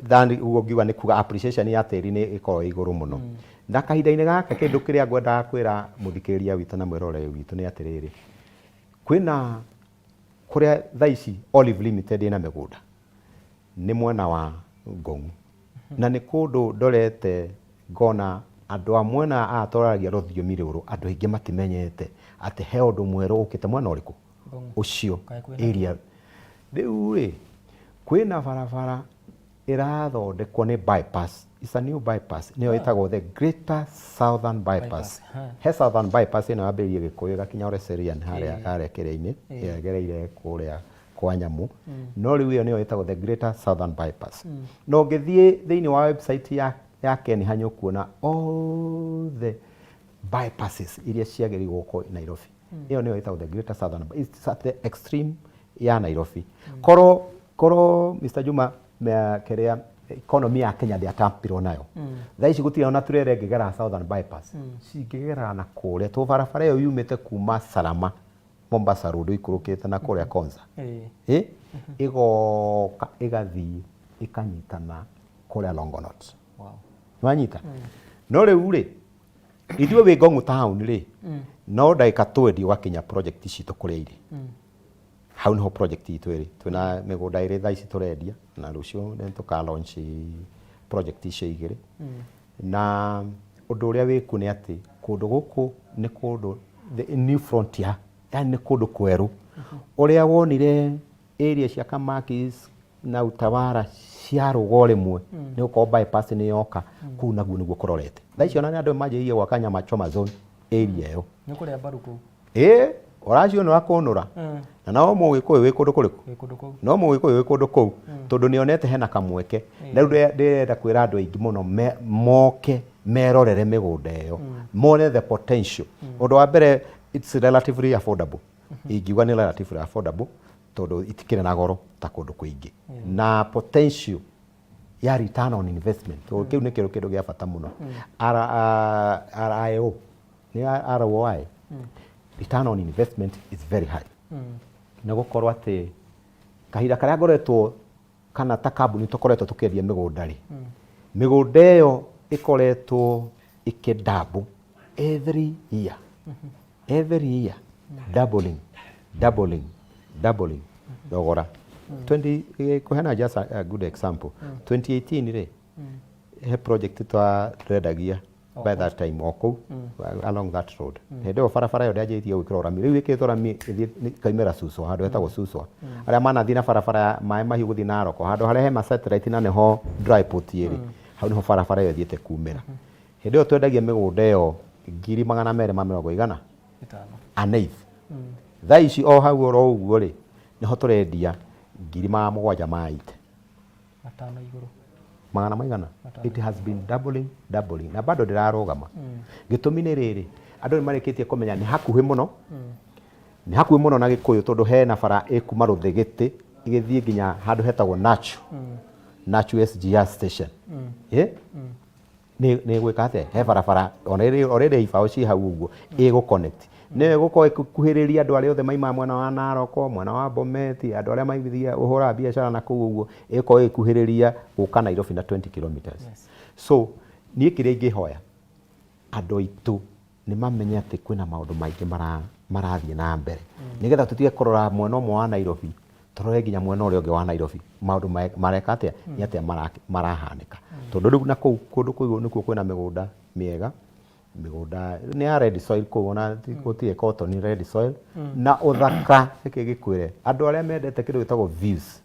Than ũguo ngiuga nĩ kuga appreciation ya tĩri nĩ ĩkoragwo ĩ igũrũ mũno. Na kahinda-inĩ gaka kĩndũ kĩrĩa ngwendaga kwĩra mũthikĩrĩria witũ na mwĩroreri witũ nĩ atĩrĩrĩ, kwĩna kũrĩa thaa ici Olive Limited ĩna mĩgũnda nĩ mwena wa Ngong'u. Na nĩ kũndũ ndorete ngona andũ a mwena aya twararagia rũthiomi rũrũ andũ aingĩ matimenyete atĩ he ũndũ mwerũ ũkĩte mwena ũrĩkũ? Ũcio area. Rĩu rĩ, kwĩna barabara ĩrathondekwo nĩ bypass, it's a new bypass, nĩyo ĩtagwo the Greater Southern Bypass. He Southern Bypass ĩno yambĩrĩirie Gĩkũyũ ĩgakinya Oleserian harĩa harĩa kĩrĩa-inĩ, ĩgereire kũrĩa kwa nyamũ, no rĩu ĩyo nĩyo ĩtagwo the Greater Southern Bypass. Na ũngĩthiĩ thĩinĩ wa website ya KENHA nĩ ũkuona all the bypasses iria ciagĩrĩirwo gũkorwo Nairobi. Ĩyo nĩyo ĩtagwo the Greater Southern, it's at the extreme ya Nairobi. Korwo Mr. Juma kĩrĩa economy ya Kenya ndĩatampirwo nayo. Thaa ici gũtirĩ ona turere ĩngĩgera Southern Bypass. Cingĩgera na kũrĩa tondũ barabara ĩyo yumĩte kuma Salama Mombasa Road ĩikũrũkĩte na kũrĩa Konza. Ĩgoka ĩgathiĩ ĩkanyitana kũrĩa Longonot. Nĩwanyita? No rĩu rĩ, ithuĩ wĩ Ngong'u town rĩ, no ndagĩka twendi ũgakinya project citũ kũrĩa irĩ. Hau nĩho project itũ ĩrĩ. Twĩna mĩgũnda ĩrĩ thaa ici tũrendia na rũciũ nĩ tũka launch project icio igĩrĩ. Na ũndũ ũrĩa wĩkuo nĩ atĩ kũndũ gũkũ nĩ kũndũ the new frontier, yani nĩ kũndũ kwerũ. Ũrĩa wonire area cia Kamakis na Utawala ciarũga o rĩmwe nĩ gũkorwo bypass nĩ yoka, kũu naguo nĩguo kũrorete. Thaa ici ona nĩ andũ manjĩrĩirie gwaka nyama choma zone area ĩyo. Nĩ kũrĩa mbaru kũu. Ĩĩ, ũracionũra kũnũra. Na no mũgĩkũyũ wĩ kũndũ kũrĩkũ? Wĩ kũndũ kũu. No mũgĩkũyũ wĩ kũndũ kũu tondũ nĩ onete hena kamweke. Na rĩu ndĩrenda kwĩra andũ aingĩ mũno moke merorere mĩgũnda ĩyo, mone the potential. Ũndũ wa mbere it's relatively affordable. Ingiuga nĩ relatively affordable tondũ itikĩrĩ na goro ta kũndũ kũingĩ. Na potential ya return on investment, tondũ kĩu nĩkĩo kĩndũ gĩa bata mũno. RIO, nĩ ROI, return on investment is very high. Nĩ gũkorwo atĩ kahinda karĩa ngoretwo kana ta kambuni tũkoretwo tũkĩendia mĩgũnda rĩ, mĩgũnda ĩyo ĩkoretwo ĩkĩ double every year, every year, doubling, doubling, doubling thogora. 20 kũheana just a good example, 2018 rĩ, he project twendagia by that time o kũu along that road. Hĩndĩ ĩyo barabara ĩyo ndĩanjĩrĩirie gwĩkĩrwo rami, rĩu ĩkĩrĩtwo rami ĩthiĩ ĩkaumĩra Suswa, handũ hetagwo Suswa. Arĩa manathiĩ na barabara ya maĩ mahiũ gũthiĩ Narok, handũ harĩa hema satellite na nĩho dry port ĩrĩ, hau nĩho barabara ĩyo ĩthiĩte kumĩra. Hĩndĩ ĩyo twendagia mĩgũnda ĩyo ngiri magana merĩ ma mĩrongo igana Ĩtano. An eighth. Thaa ici o hau oro ũguo rĩ, nĩho tũrendia ngiri magana mũgwanja ma eight. Matano igũrũ. Magana maigana. It has been doubling, doubling na bado ndĩrarũgama. Gĩtũmi nĩ rĩrĩ, andũ nĩ marĩkĩtie kũmenya nĩ hakuhĩ mũno, nĩ hakuhĩ mũno na Gĩkũyũ tondũ hena bara ĩkuma Rũthĩgĩtĩ ĩgĩthiĩ nginya handũ hetagwo Nachu, Nachu SGR station. Nĩ gwĩka atĩa, he barabara ona ĩrĩ already ibaũ ci hau ũguo ĩgũ connect, nĩyo ĩgũkorwo ĩkuhĩrĩria andũ arĩa othe maimaga mwena wa Narok, mwena wa Bomet, andũ arĩa maithiaga ũhũraga biacara na kũu ũguo, ĩgũkorwo ĩgĩkuhĩrĩria gũka Nairobi na 20 kilometers. So niĩ kĩrĩa ingĩhoya andũ aitũ nĩ mamenye atĩ kwĩna maũndũ maingĩ marathiĩ na mbere, nĩgetha tũtige kũrora mwena ũmwe wa Nairobi, tũrore nginya mwena ũrĩa ũngĩ wa Nairobi maũndũ mareka atĩa, nĩ atĩa marahanĩka, tondũ rĩu na kũu kũndũ kũu nĩkuo kwĩna mĩgũnda mĩega, mĩgũnda nĩ ya red soil kũu, ona gũtirĩ cotton, red soil na ũthaka. Reke gĩkwĩre, andũ arĩa mendete kĩndũ gĩtagwo views,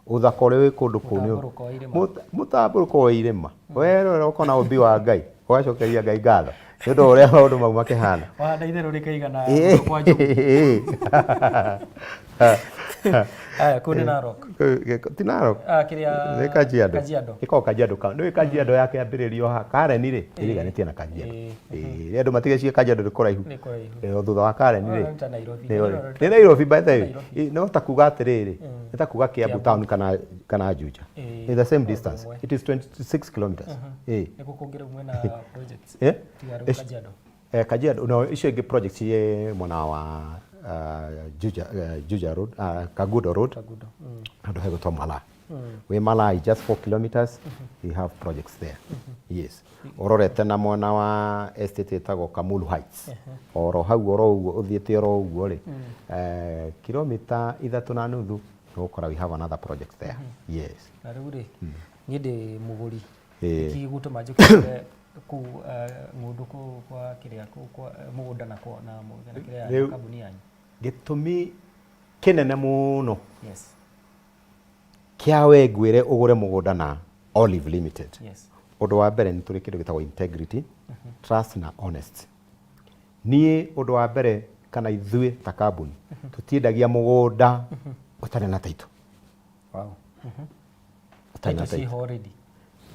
ũthaka ũrĩa wĩ kũndũ kũu nĩ Mũtambũrũko wa irĩma. Mũtambũrũko wa irĩma, werorera ũkona ũmbi wa Ngai, ũgacokeria Ngai ngatho nĩ ũndũ wa ũrĩa maũndũ mau makĩhana. Wahanda itherũ rĩkaigana kwa njogu. Aya, kũu nĩ Narok. Ti Narok. Ah, kĩrĩa Nĩ Kajiado. Kajiado. Ĩkoragwo Kajiado County. Nĩũĩ Kajiado yakĩambĩrĩrio ha Karen rĩ, ĩriganĩtie na Kajiado. Ĩĩ, andũ matigeciria Kajiado nĩ kũraihu. Nĩ kũraihu. Ĩĩ, thutha wa Karen rĩ. No, nĩ ta Nairobi. Nĩ Nairobi by the way. Ĩĩ, no ta kuga atĩrĩrĩ, nĩ ta kuga Kiambu town kana Juja. Ĩĩ, It's the same no distance. ũmwe. It is 26 kilometers. Ĩĩ. Nĩ kũ kũngĩ rĩu mwena projects? Eh? Tiga rĩu Kajiado. Kajiado, no, icio ingĩ project ciĩ mwena wa Juja, Juja Road, Kagudo Road. Kagudo. Handũ hegũtwo Malaa. Wĩ Malaa just 4 kilometers, you have projects there. Yes. Ũrorete na mwena wa estate ĩtagwo Kamulu Heights. Oro hau oro ũguo ũthiĩte oro ũguo rĩ, kilomita 3.5 nĩũgũkora we have another project there. Yes. Na rĩu rĩ, niĩ ndĩ mũgũri. Ĩĩ. Nĩkĩ gĩgũtũma njũke kũu ng'ũndũ kũu kwa kĩrĩa kũu kwa mũgũnda na kwa na na kĩrĩa Rĩu- kambuni yanyu? Gĩtũmi kĩnene mũno Yes. kĩa we ngwĩre ũgũre mũgũnda na Olive Limited. Yes. Ũndũ wa mbere nĩ tũrĩ kĩndũ gĩtagwo integrity, trust na honesty. Niĩ ũndũ wa mbere kana ithuĩ ta kambuni tũtiendagia mũgũnda ũtarĩ na title. Wow. Ũtarĩ na Title title. ciĩho already.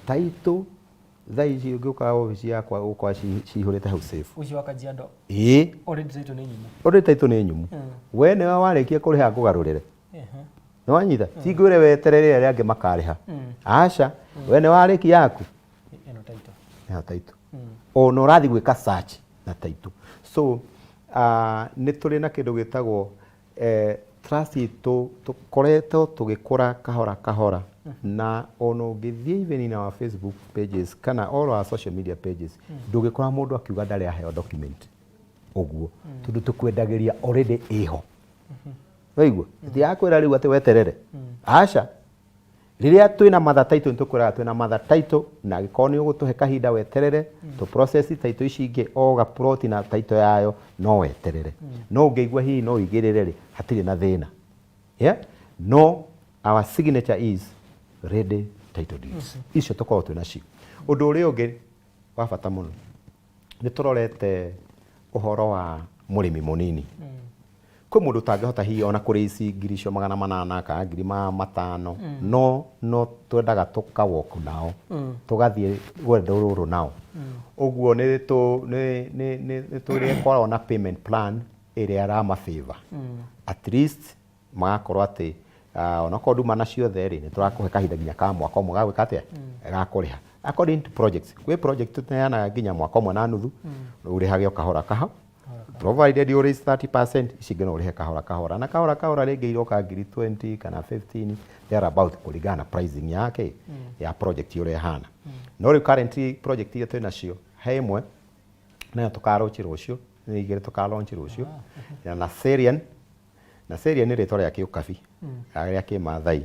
Title thaa ici ũngĩũka obici yakwa ũgũkora cihũrĩte hau safe. Ũcio wa Kajiado. Ĩĩ. Already title nĩ nyumu. Already title nĩ nyumu. We nĩwe warĩkia kũrĩha ngũgarũrĩre. Nĩ wanyita? Ti ngwĩre weterere arĩa angĩ makarĩha. Aca, we nĩ warĩkia yaku. Ĩno title. Ĩno title. Ona ũrathiĩ gwĩka search na title. So, nĩ tũrĩ na kĩndũ gĩtagwo trust itũ, tũkoretwo tũgĩkũra kahora kahora na ona ũngĩthiĩ even in our Facebook pages kana all our social media pages ndũngĩkora mũndũ akiuga ndarĩ aheo document ũguo tondũ tũkwendagĩria already ĩho. Waigua? Ndiakwĩra rĩu atĩ weterere. Aca. Rĩrĩa twĩna mother title nĩ tũkwĩraga twĩna mother title na angĩkorwo nĩ ũgũtũhe kahinda weterere tũ process title ici ingĩ o ga plot na title yayo no weterere. No ũngĩigua hihi no ũigĩrĩre rĩ, hatirĩ na thĩna. Yeah? No our signature is ready title deeds. Icio tũkoragwo twĩ nacio. Ũndũ ũrĩa ũngĩ wa bata mũno nĩ tũrorete ũhoro wa mũrĩmi mũnini. Kwĩ mũndũ ũtangĩhota hihi ona kũrĩ ici ngiri icio 800 kana ngiri 500 no twendaga tũka walk nao tũgathiĩ rwendo rũrũ nao. Ũguo nĩ tũrĩkoragwo na payment plan ĩrĩa ĩrama favor. At least magakorwo atĩ onakorwo nduma na ciothe rĩ, nĩ tũrakũhe kahinda nginya ka mwaka ũmwe ga gwĩka atĩa, ga kũrĩha. According to projects, kwĩ project tũneanaga nginya mwaka ũmwe na nuthu, ũrĩhage o kahora kahora. Provided you raise 30%, ici ingĩ no ũrĩhe kahora kahora. Na kahora kahora rĩngĩ iroka ngiri 20 kana 15 thereabout kũringana na pricing yake ya project ũrĩa ĩhana. No rĩu currently project iria twĩ nacio, he ĩmwe nayo tũka launch rũciũ, nĩ igĩrĩ tũka launch rũciũ, ya Naserian. Naserian nĩ rĩtwa rĩa kĩũkabi, rĩa kĩmathai,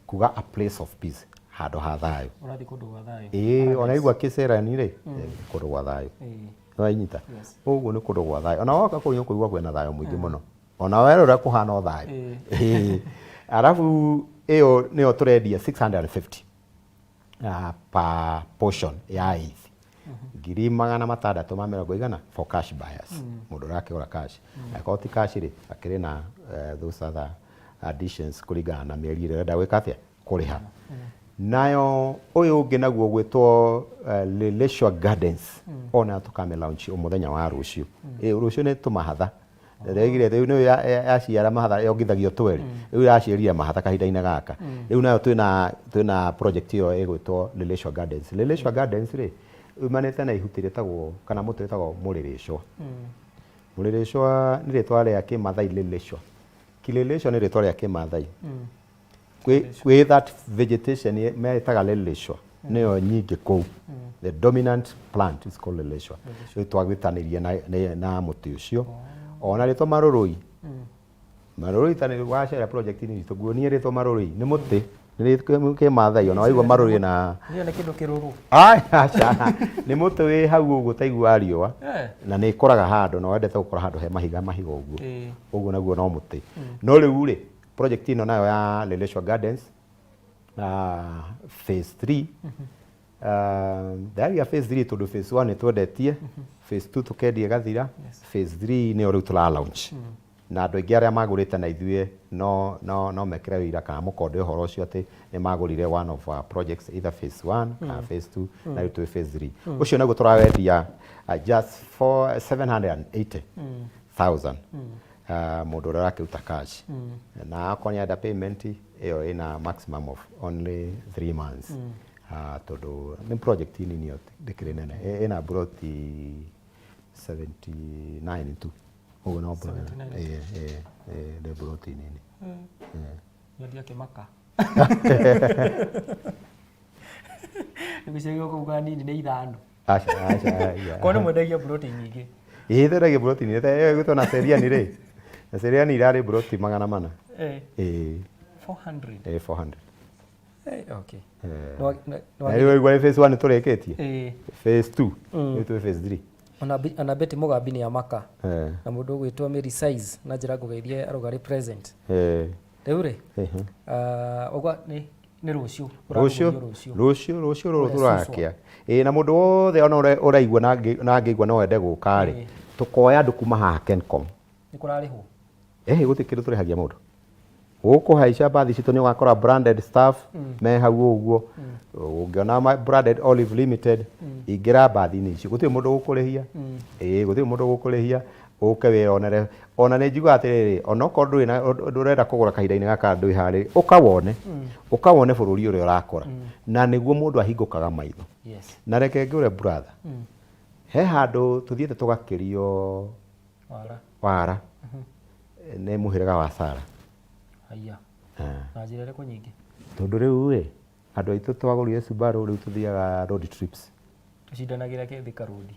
kuga a place of peace, handũ ha thayũ. Ũrathiĩ kũndũ gwa thayũ. Ĩĩ, ona igua Kĩserani rĩ, kũndũ gwa thayũ. Nĩwanyita? Ũguo nĩ kũndũ gwa thayũ. Ona woka kũu nĩũkũigua kwĩna thayũ mũingĩ mũno. Ona werora kũhana o thayũ. Ĩĩ. Arabu ĩyo nĩyo tũrendia 650 per portion ya eighth. 680,000 for cash buyers. Mũndũ ũrakĩgũra cash. Angĩkorwo ti cash rĩ, akĩrĩ na those other additions kũringana na mĩeri ĩrĩa ũrenda gwĩka atĩa? Kũrĩha. Nayo ũyũ ũngĩ naguo ũgwĩtwo Leleshwa Gardens ona tũkame launch mũthenya wa rũciũ. Rũciũ nĩ tũmahatha. Rĩgire rĩu nĩ yaciara mahatha yongithagio twerĩ. Rĩu yaciarire mahatha kahinda-inĩ gaka. Rĩu nayo twĩna project ĩyo ĩgwĩtwo Leleshwa Gardens. Leleshwa Gardens rĩ, yumanĩte na ihuti rĩtagwo kana mũtĩ wĩtagwo mũrĩrĩcwa. Mũrĩrĩcwa nĩ rĩtwa rĩa kĩmathai Leleshwa. Kileleshwa nĩ rĩtwa rĩa kĩmathai. Kwĩ that vegetation metaga leleshwa nĩyo nyingĩ kũu. The dominant plant is called leleshwa. Rĩu twagĩtanĩria na mũtĩ ũcio. Ona rĩtwa marũrũi. Marũrũi ta nĩ wacera project-inĩ itũ nguonie rĩtwa marũrũi nĩ mũtĩ nĩ kĩmathai ona waigua marũrũi na Ndio nĩ kĩndũ kĩrũrũ. Aca, nĩ mũtĩ wĩ hau ũguo taigua riũa na nĩ ĩkũraga handũ na wendete gũkũra handũ he mahiga mahiga ũguo. Ũguo naguo no mũtĩ. No rĩu rĩ, project ĩno nayo ya Leleshwa Gardens phase 3 ndaria phase 3 tondũ phase 1 nĩ twendetie, phase 2 tũkendia ĩgathira, phase 3 nĩyo rĩu tũra launch. Na andũ aingĩ arĩa magũrĩte na ithuĩ no mekĩre wĩira kana mũkonde ũhoro ũcio atĩ nĩ magũrire one of our projects, either phase 1 kana phase 2, na rĩu twĩ phase 3. Ũcio naguo tũrawendia just for 780,000, mũndũ ũrĩa ũrakĩruta cash, na akorwo nĩ arenda payment ĩyo ĩna maximum of only 3 months, tondũ nĩ project nini ĩyo, ndĩkĩrĩ nene. Ĩna mburoti 79 tu ũguo, no 79. Ĩ nĩ mburoti nini. Nyendia kĩmaka nĩgũcio kũu nini nĩ ithano. Aca, aca, aca. Korwo nĩ mwendagia mburoti nyingĩ. Ĩĩ, twendagia mburoti nini. Ĩyo ĩgwĩtwo na Seriani rĩ, na Seriani irarĩ mburoti 400. Ĩĩ. 400? Ĩĩ, 400. Okay. Na rĩu waigua nĩ phase 1 tũrĩkĩtie, phase 2, rĩu twĩ phase 3. Ona Betty Mũgambi nĩ amaka na mũndũ ũgwĩtwo Mary Size na njĩra ngũgeithie arũgarĩ present. Rĩu rĩ, ũguo nĩ rũciũ? Rũciũ. Ũrarugũrio rũciũ? Rũciũ rũrũ Kũrĩa. Tũrakia, ĩĩ, na mũndũ wothe ona ũraigua na angĩigua no ende gũka rĩ, tũkoya andũ kuma haha Kencom. Nĩ kũrarĩhwo? Ĩhĩ, gũtirĩ kĩndũ tũrĩhagia mũndũ. Gũkũhaica mbathi citũ nĩ ũgakora branded staff me hau ũguo. Ũngĩona branded Olive Limited, ingĩra mbathi-inĩ icio, gũtirĩ mũndũ ũgũkũrĩhia. Ĩĩ, gũtirĩ mũndũ ũgũkũrĩhia, ũke wĩyonere. Ona nĩ njiguaga atĩrĩrĩ, onokorwo ndũrĩ na ndũrenda kũgũra kahinda-inĩ gaka, ndwĩharĩrie, ũka wone bũrũri ũrĩa ũrakũra, na nĩguo mũndũ ahingũkaga maitho. Na reke ngwĩre, brother, he handũ tũthiĩte tũgakĩrio wara. Wara nĩ mũhĩrĩga wa Sara. Haiya. Ah. Na njĩra ĩrĩkũ nyingĩ? Tondũ rĩu ĩ andũ aitũ twagũrire Subaru, rĩu tũthiaga road trips. Tũcindanagĩra kĩ Thika Road?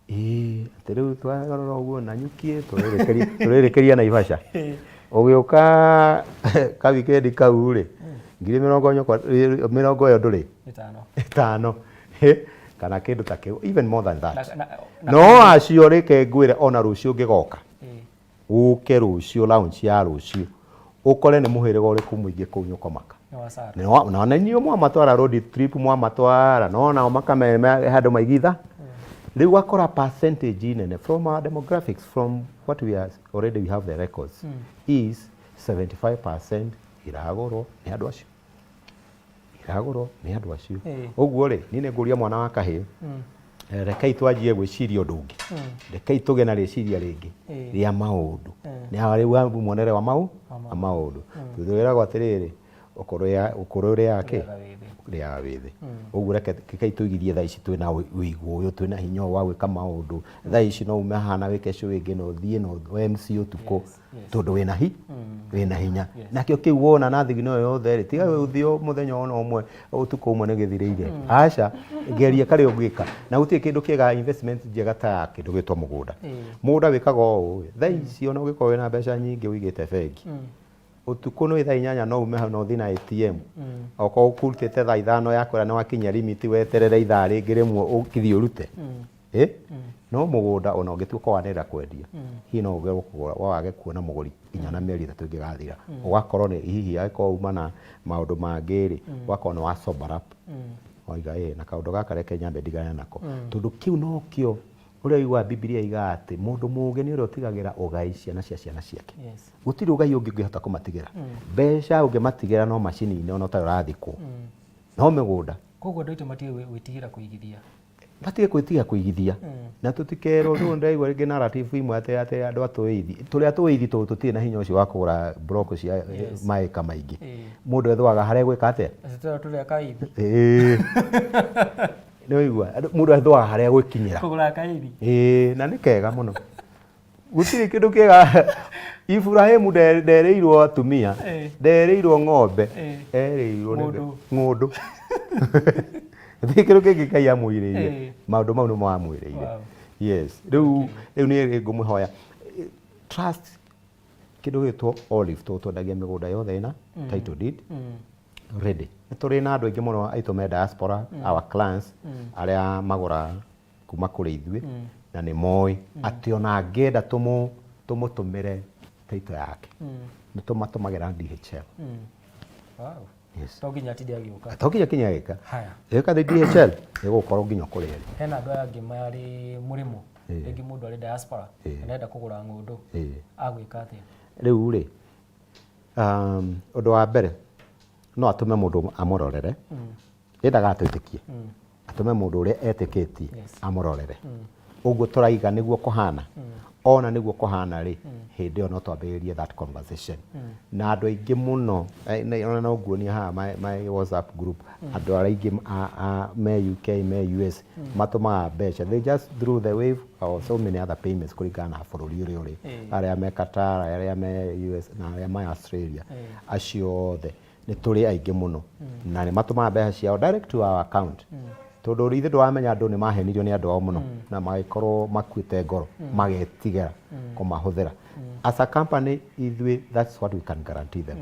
Ĩĩ, atĩ rĩu twarora ũguo Nanyuki, tũrĩrĩkĩria Naivasha. Ũgĩũka ka weekend kau rĩ, ngiri mĩrongo nyũkwa mĩrongo ĩyo ndũrĩ ĩtano. Ĩtano kana kĩndũ ta kĩu, even more than that. Na No acio reke ngwĩre, ona rũciũ ũngĩgoka, ũke rũciũ launch ya rũciũ, ũkore nĩ mũhĩrĩga ũrĩkũ mũingĩ kũu Nyokomaka. Nĩ wa Sara. Na inyuĩ mwamatwara road trip, mwamatwara no nao makameme handũ maigitha. Rĩu wakora percentage nene from our demographics, from what we are already, we have the records, is 75% iragũrwo nĩ andũ acio, iragũrwo nĩ andũ acio. Ũguo rĩ, niĩ nĩ ngũria mwana wa kahĩĩ, rekei twanjie gwĩciria ũndũ ũngĩ, rekei tũgĩe na rĩciria rĩngĩ rĩa maũndũ. Nĩ haha rĩu muonere wa maũndũ thutha wĩragwo atĩrĩrĩ, ũkũrũ ũrĩaga kĩ? Ũrĩaga wĩthĩ. Ũrĩaga wĩthĩ. Ũguo rekei tũigithie thaa ici twĩna ũigũ ũyũ, twĩna hinya ũyũ wa gwĩka maũndũ. Thaa ici no ume haha na wĩke show ĩngĩ, na ũthiĩ na MC ũtukũ, tondũ wĩna hinya. Nakĩo kĩu wona na thigino ĩyo yothe rĩ, tiga ũthiĩ mũthenya ona ũmwe, ũtukũ ũmwe nĩ gĩthirĩire. Aca, geria karĩa ũngĩka, na gũtirĩ kĩndũ kĩega, investment njega ta ya kĩndũ gĩtwo mũgũnda. Mũgũnda wĩkaga ũũ, thaa ici ona ũngĩkorwo wĩna mbeca nyingĩ ũigĩte bengi, ũtukũ nĩ thaa 8 no ume hau na ũthiĩ na ATM. Okorwo ũkũrutĩte thaa 5 ya kwĩra nĩ wakinyia limit, weterere ithaa rĩngĩ rĩmwe ũkĩthiĩ ũrute. Ĩ no mũgũnda ona ũngĩtuĩka wanĩrĩra kwendia, hihi no ũge kũgũra wage kuona mũgũri nginya na mĩeri 3 ĩngĩgathira, ũgakorwo nĩ hihi angĩkorwo uma na maũndũ mangĩ rĩ, ũgakorwo nĩ wa sober up, waiga ĩ na kaũndũ gaka reke nyambe ndigane nako, tondũ kĩu nokĩo ũrĩa ũiguaga Bibilia iga atĩ mũndũ mũũgĩ nĩ ũrĩa ũtigagĩra ũgai ciana cia ciana ciake. Gũtirĩ ũgai ũngĩ ũngĩhota kũmatigĩra. Mbeca ũngĩmatigĩra no macini-inĩ ona ũtarĩ ũrathikwo, no mĩgũnda. Koguo andũ aitũ matige gwĩtigĩra kũigithia. Matige gwĩtigĩra kũigithia, na tũtikerwo rĩu ndĩraigua rĩngĩ narrative imwe atĩ andũ a tũĩithi tũrĩa tũĩithi tondũ tũtirĩ na hinya ũcio wa kũgũra block cia maĩka maingĩ. Mũndũ ethwaga harĩa egwĩka atĩa? Acio tũrĩa tũrĩa kaithi. Ĩĩ, nĩ waigua? Mũndũ ethwaga harĩa egwĩkinyĩra. Kũgũra kaithi. Ĩĩ, na nĩ kega mũno, gũtirĩ kĩndũ kĩega. Iburahĩmu nderĩirwo atumia, nderĩirwo ng'ombe, erĩirwo nĩ Ng'ũndũ. Ng'ũndũ. Gũtirĩ kĩndũ kĩngĩ Ngai amwĩrĩire. Maũndũ mau nĩmo amwĩrĩire. Yes, rĩu niĩ ngũmũhoya, trust kĩndũ gĩtwo Olive, tondũ twendagia mĩgũnda yothe ĩna title deed ready. Nĩ tũrĩ na andũ aingĩ mũno aitũ me diaspora, our clients arĩa magũra kuma kũrĩ ithuĩ, na nĩ moĩ atĩ ona angĩenda tũmũtũmĩre title yake, nĩ tũmatũmagĩra DHL. Yes. To nginya atinde agĩũka. To nginya kinya gĩka. Haya. Ĩka nĩ DHL ĩgũkorwo nginya kũrĩa ĩrĩ. Hena andũ aya angĩ marĩ mũrĩmo, rĩngĩ mũndũ arĩ diaspora, arenda kũgũra ng'ũndũ, agwĩka atĩa? Rĩu rĩ, ũndũ wa mbere no atũme mũndũ amũrorere, endaga atwĩtĩkie, atũme mũndũ ũrĩa etĩkĩtie amũrorere. Ũguo tũraiga nĩguo kũhana, ona nĩguo kũhana rĩ, hĩndĩ ĩyo no twambĩrĩrie that conversation. Na andũ aingĩ mũno, ona no nguonie haha my WhatsApp group, andũ arĩa aingĩ me UK, me US, matũmaga mbeca. They just through the Wave or so many other payments kũringana na bũrũri ũrĩa ũrĩ. Arĩa me Qatar, arĩa me US na arĩa me Australia, acio othe nĩ tũrĩ aingĩ mũno na nĩ matũmaga mbeca ciao direct to our account, tondũ ithuĩ ndũramenya andũ nĩ mahenirio nĩ andũ ao mũno na magĩkorwo makuĩte ngoro, magetigĩra kũmahũthĩra. As a company ithuĩ, that's what we can guarantee them.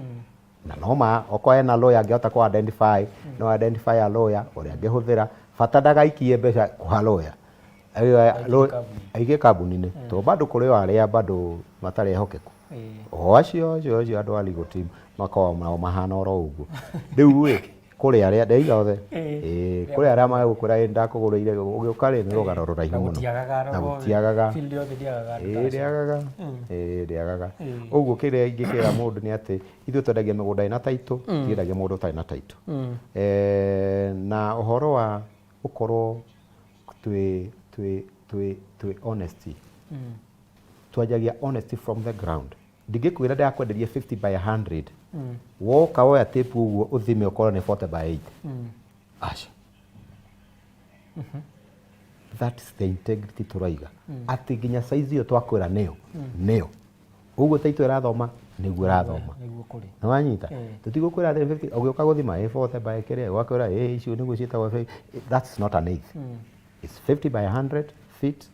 Na no ma okorwo hena lawyer angĩhota kũ identify, no identify a lawyer ũrĩa angĩhũthĩra, bata ndagaikie mbeca kwa lawyer. Aikie aikie kambuni-inĩ, tondũ bado kũrĩ o arĩa bado matarĩ ehokeku. O acio andũ a legal team makoragwo nao mahana oro ũguo. Rĩu rĩ, kũrĩ arĩa ndeiga othe, ĩĩ, kũrĩ arĩa magũkwĩra, "Ĩ, ndakũgũrĩire," ũgĩũka rĩ, nĩ rũgano rũraihu Na mũno. Gũtiagaga. Na gũtiagaga. Field yothe ndĩagaga andũ Ĩĩ. ta acio. Ndĩagaga, ĩĩ, ndĩagaga. Ũguo kĩrĩa ingĩkĩra mũndũ nĩ atĩ ithuĩ twendagia mĩgũnda ĩna title, tiendagia mũgũnda ũtarĩ na title. Na ũhoro wa gũkorwo twĩ honesty, twanjagia honesty from the ground. Ndingĩkwĩra ndĩrakwenderia 50 by 100, woka woya tape ũguo ũthime ũkorwo nĩ 40 by 8. Aca, that's the integrity tũraiga, atĩ nginya size ĩyo twakwĩra nĩyo nĩyo, ũguo taitũ ĩrathoma nĩguo ĩrathoma. Nĩguo kũrĩ. Nĩwanyita? Tũtigũkwĩra atĩ 50, ũgĩũka gũthima ĩ 40 by kĩrĩa, ũgakwĩra ĩ icio nĩguo ciĩtagwo. That's not an eighth. It's 50 by 100 feet,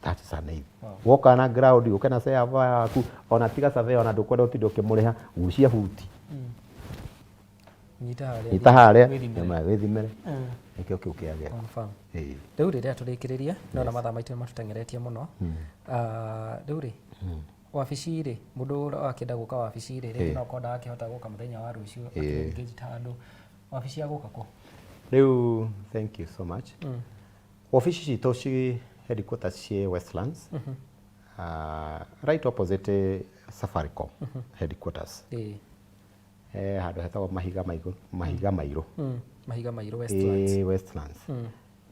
that is an eighth. Woka na ground, ũke na surveyor yaku, ona tiga surveyor, ona ndũkwenda ũtinde ũkĩmũrĩha, gucia buti. Nyita harĩa. Nyita harĩa. Wĩthimĩre. Nĩma wĩthimĩre, nĩkĩo kĩu kĩagĩa. Confirm. Ĩĩ. Rĩu rĩrĩa tũrĩkĩrĩria, nona mathaa maitũ nĩ matũteng'eretie mũno. Ah, rĩu rĩ, wabici rĩ, mũndũ ũrĩa wakĩenda gũka wabici rĩ, rĩngĩ no korwo ndagakĩhota gũka mũthenya wa rũciũ, akĩ ta andũ wabici ya gũka kũ? Rĩu thank you so much. Wabici citũ ci headquarters ciĩ Westlands, right opposite Safaricom headquarters. Handũ hetagwo Mahiga Mairũ, Mahiga Mairũ. Mahiga Mairũ, Westlands. Ĩĩ, Westlands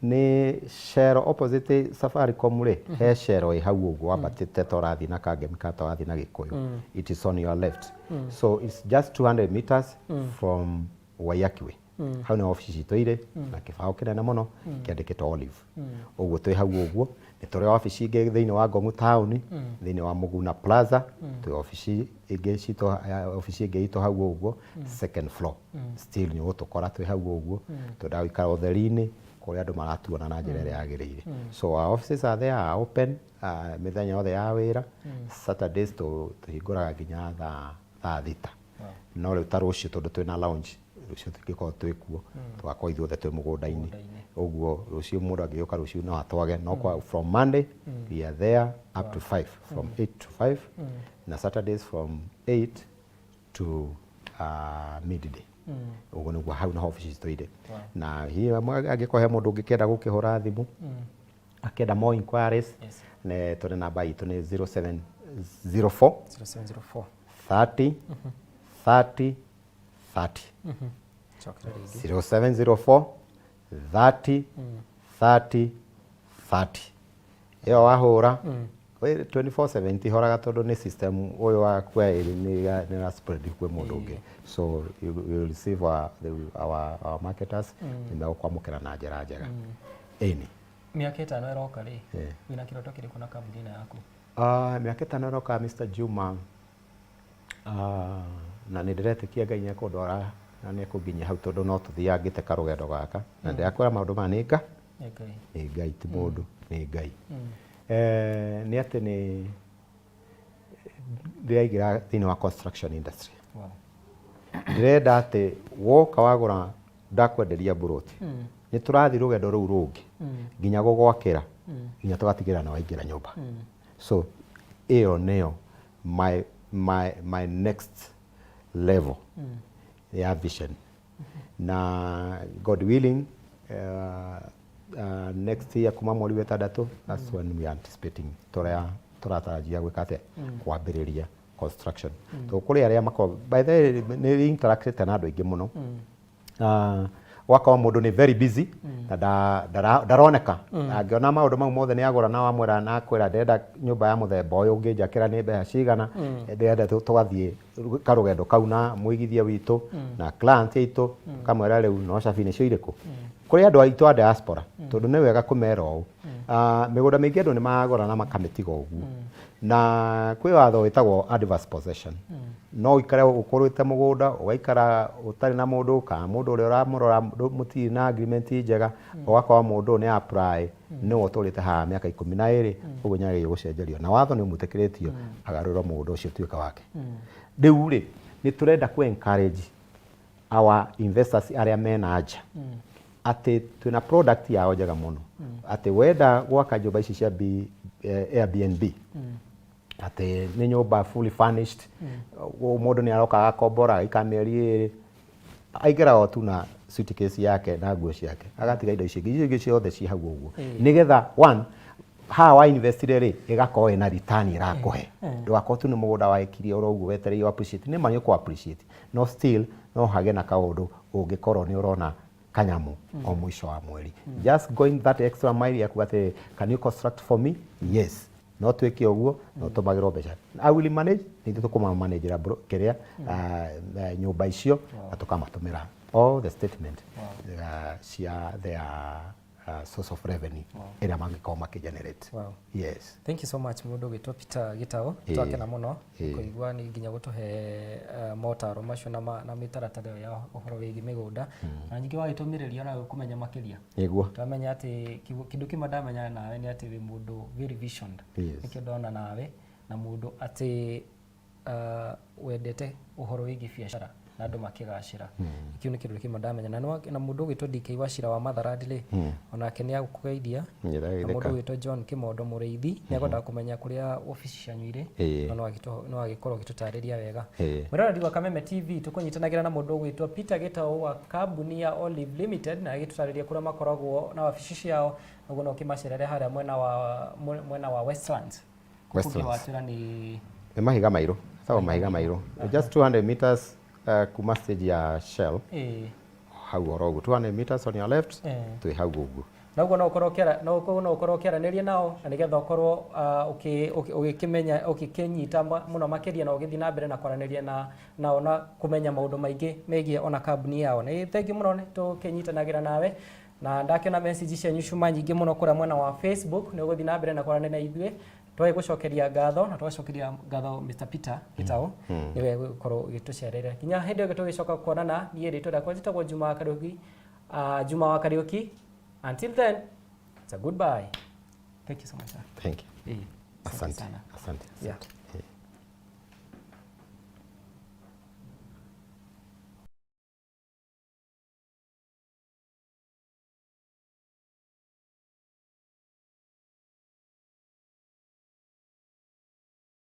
nĩ Shell, opposite Safaricom rĩ, he Shell ĩ hau ũguo wambatĩte ta ũrathiĩ na Kangemi kana ta ũrathiĩ na Gĩkũyũ. It is on your left, so it's just 200 meters from Waiyaki Way. Hau nĩ wabici citũ irĩ na kĩbaũ kĩnene mũno kĩandĩkĩtwo Olive. Ũguo twĩ hau ũguo. Nĩ tũrĩ wabici ingĩ thĩinĩ wa Ngong'u town, thĩinĩ wa Mũguna Plaza. Twĩ wabici ĩngĩ citũ, wabici ĩngĩ itũ hau ũguo, second floor. Still nĩ ũgũtũkora twĩ hau ũguo. Twendaga gũikara ũtheri-inĩ kũrĩa andũ maratuona na njĩra ĩrĩa yagĩrĩire. So our offices are there, are open mĩthenya yothe ya wĩra. Saturdays tũhingũraga nginya thaa 6, no rĩu ta rũciũ, tondũ twĩna launch rũciũ, tũngĩkorwo twĩ kuo, tũgakorwo ithuothe twĩ mũgũnda-inĩ. Mũgũnda-inĩ. Ũguo rũciũ mũndũ angĩũka rũciũ no atwage, no kwa from Monday we are there up to 5, from 8 to 5, na Saturdays from 8 to midday. Ũguo nĩguo hau naho obici citũ irĩ. Na hihi angĩkorwo he mũndũ ũngĩkĩenda gũkĩhũra thimũ akĩenda more inquiries, ne tũrĩ namba itũ nĩ 0704 0704 30 30 30. Cokera rĩngĩ. 0704 30 30 30. Ĩyo wahũra 24/7 tihoraga, tondũ nĩ system ũyũ wa kuoya ĩrĩ nĩ ra spread kwĩ mũndũ ũngĩ, so you will receive our marketers, nĩ megũkwamũkĩra na njĩra njega, ĩni. Mĩaka 5 ĩroka rĩ, wĩna kĩroto kĩrĩkũ na kambuni ĩno yaku? Mĩaka 5 ĩroka, Mr. Juma, na nĩ ndĩretĩkia Ngai nĩ ekũndwara na nĩ ekũnginyia hau, tondũ no tũthiangĩte karũgendo gaka na ndĩrakwĩra maũndũ maya nĩ nga Nĩ Ngai. Nĩ Ngai, ti mũndũ, nĩ Ngai. Nĩ atĩ nĩ ndĩraingĩra thĩinĩ wa construction industry. Ndĩrenda atĩ woka wagũra, ndakwenderia mburoti, nĩ tũrathiĩ rũgendo rũu rũngĩ nginya gũgwakĩra, nginya tũgatigĩrĩra nĩ waingĩra nyũmba. So ĩyo nĩyo my next level ya vision. Na God willing, next year kuma mweri wa ĩtandatũ, that's when we are anticipating, tũrĩa tũratarajia gwĩka atĩa, kwambĩrĩria Construction to kũrĩ arĩa makoragwo, by the way, nĩ interactĩte na andũ aingĩ mũno. Ah, ũgakorwo mũndũ nĩ very busy na ndaroneka. Angĩona maũndũ mau mothe nĩ agũra na wamwĩra na akwĩra, "Ndĩrenda nyũmba ya mũthemba ũyũ, ũngĩnjakĩra nĩ mbeca cigana?" Ndĩrenda tũgathiĩ karũgendo kau na mũigithia witũ na client aitũ, kamwĩra rĩu no cabi nĩcio irĩkũ kũrĩ andũ aitũ a diaspora, tondũ nĩ wega kũmera ũũ. Ah, mĩgũnda mĩingĩ andũ nĩ maragũra na makamĩtiga ũguo, na kwĩ watho wĩtagwo adverse possession. No ũikare ũkũrĩte mũgũnda, ũgaikara ũtarĩ na mũndũ, kana mũndũ ũrĩa ũramũrora mũtirĩ na agreement njega, ũgakora mũndũ ũyũ nĩ apply, nĩwe ũtũrĩte haha mĩaka 12, ũguo nĩ agĩrĩirwo gũcenjerio, na watho nĩ ũmwĩtĩkĩrĩtio agarũrwo mũgũnda ũcio ũtuĩke wake. Rĩu rĩ, nĩ tũrenda kũ encourage our investors arĩa mena nja atĩ twĩna product yao njega mũno, atĩ wenda gwaka nyũmba ici cia Airbnb, atĩ nĩ nyũmba fully furnished. Mũndũ nĩ aroka agakombora, agaikara mĩeri 2, aingĩraga o tu na suitcase yake na nguo ciake, agatiga indo icio ingĩ, icio ingĩ ciothe ci hau ũguo, nĩgetha one haha wa investire rĩ, ĩgakorwo ĩna return ĩrakũhe. Ndũgakorwo tu nĩ mũgũnda waĩkirie oro ũguo wetereire appreciate. Nĩ ma nĩ ũkũ appreciate, no still no hagĩe na kaũndũ ũngĩkorwo nĩ ũrona kanyamũ o mũico wa mweri, just going that extra mile ya kuga atĩrĩrĩ, "Can you construct for me?" Yes, no twĩke ũguo, no tũmagĩrwo mbeca. I will manage, nĩ ithuĩ tũkũmamanagera kĩrĩa nyũmba icio na tũkamatũmĩra all the statement cia their source of revenue ĩrĩa mangĩkorwo makĩgenerate. Yes. Thank you so much, mũndũ ũgwĩtwo Peter Gitau. Twakena mũno kũigua nĩ nginya gũtũhe motaro macio na mĩtaratara ĩyo ya ũhoro wĩgiĩ mĩgũnda, na ningĩ wagĩtũmĩrĩria ona kũmenya makĩria. Twamenya atĩ kĩndũ kĩmwe ndamenya nawe nĩ atĩ wĩ mũndũ very visioned. Nĩkĩo ndona nawe na mũndũ atĩ wendete ũhoro wĩgiĩ biacara na andũ makĩgacĩra. Kĩu nĩ kĩndũ kĩmwe ndamenya na na mũndũ ũgwĩtwo DK Wachira wa Matharandi rĩ, onake nĩ agũkũgeithia, na mũndũ ũgwĩtwo John Kĩmondo Mũrĩithi nĩ akwendaga kũmenya kũrĩa obici cianyu irĩ. No no agĩkorwo ũgĩtũtarĩria wega. Mwĩroreri wa Kameme TV, tũkũnyitanagĩra na mũndũ ũgwĩtwo Peter Gitau wa kambuni ya Olive Limited, na agĩtũtarĩria kũrĩa makoragwo na wabici ciao. Ũguo no ũkĩmacerere harĩa mwena wa Westlands. Westlands. Watwĩra nĩ Nĩ Mahiga Mairũ, ĩtagwo Mahiga Mairũ, just 200 meters kuma stage ya Shell. Hau oro ũguo, 200 meters on your left. Twĩ hau ũguo. Na ũguo no ũkorwo ũkĩaranĩria nao na nĩgetha ũkorwo ũgĩkĩmenya, ũgĩkĩnyita mũno makĩria, na ũgĩthiĩ na mbere na kwaranĩria na nao na kũmenya maũndũ maingĩ megiĩ ona kambuni yao. Nĩ thengiũ mũno nĩ tũkĩnyitanagĩra nawe, na ndakĩona message cianyu cuma nyingĩ mũno kũrĩa mwena wa Facebook. Nĩ ũgũthiĩ na mbere na kwaranĩria na ithuĩ, twagĩgũcokeria ngatho na tũgacokeria ngatho Mr. Peter Gitau nĩwe gũkorwo ũgĩtũcerera. Nginya hĩndĩ ĩyo tũgĩcoka kuonana, niĩ rĩtwa rĩakwa njĩtagwo Juma wa Kariũki, Juma wa Kariũki. Until then, it's a goodbye. Thank you so much, sir. Thank you. Asante Asante. sana. Asante. Yeah. Asante.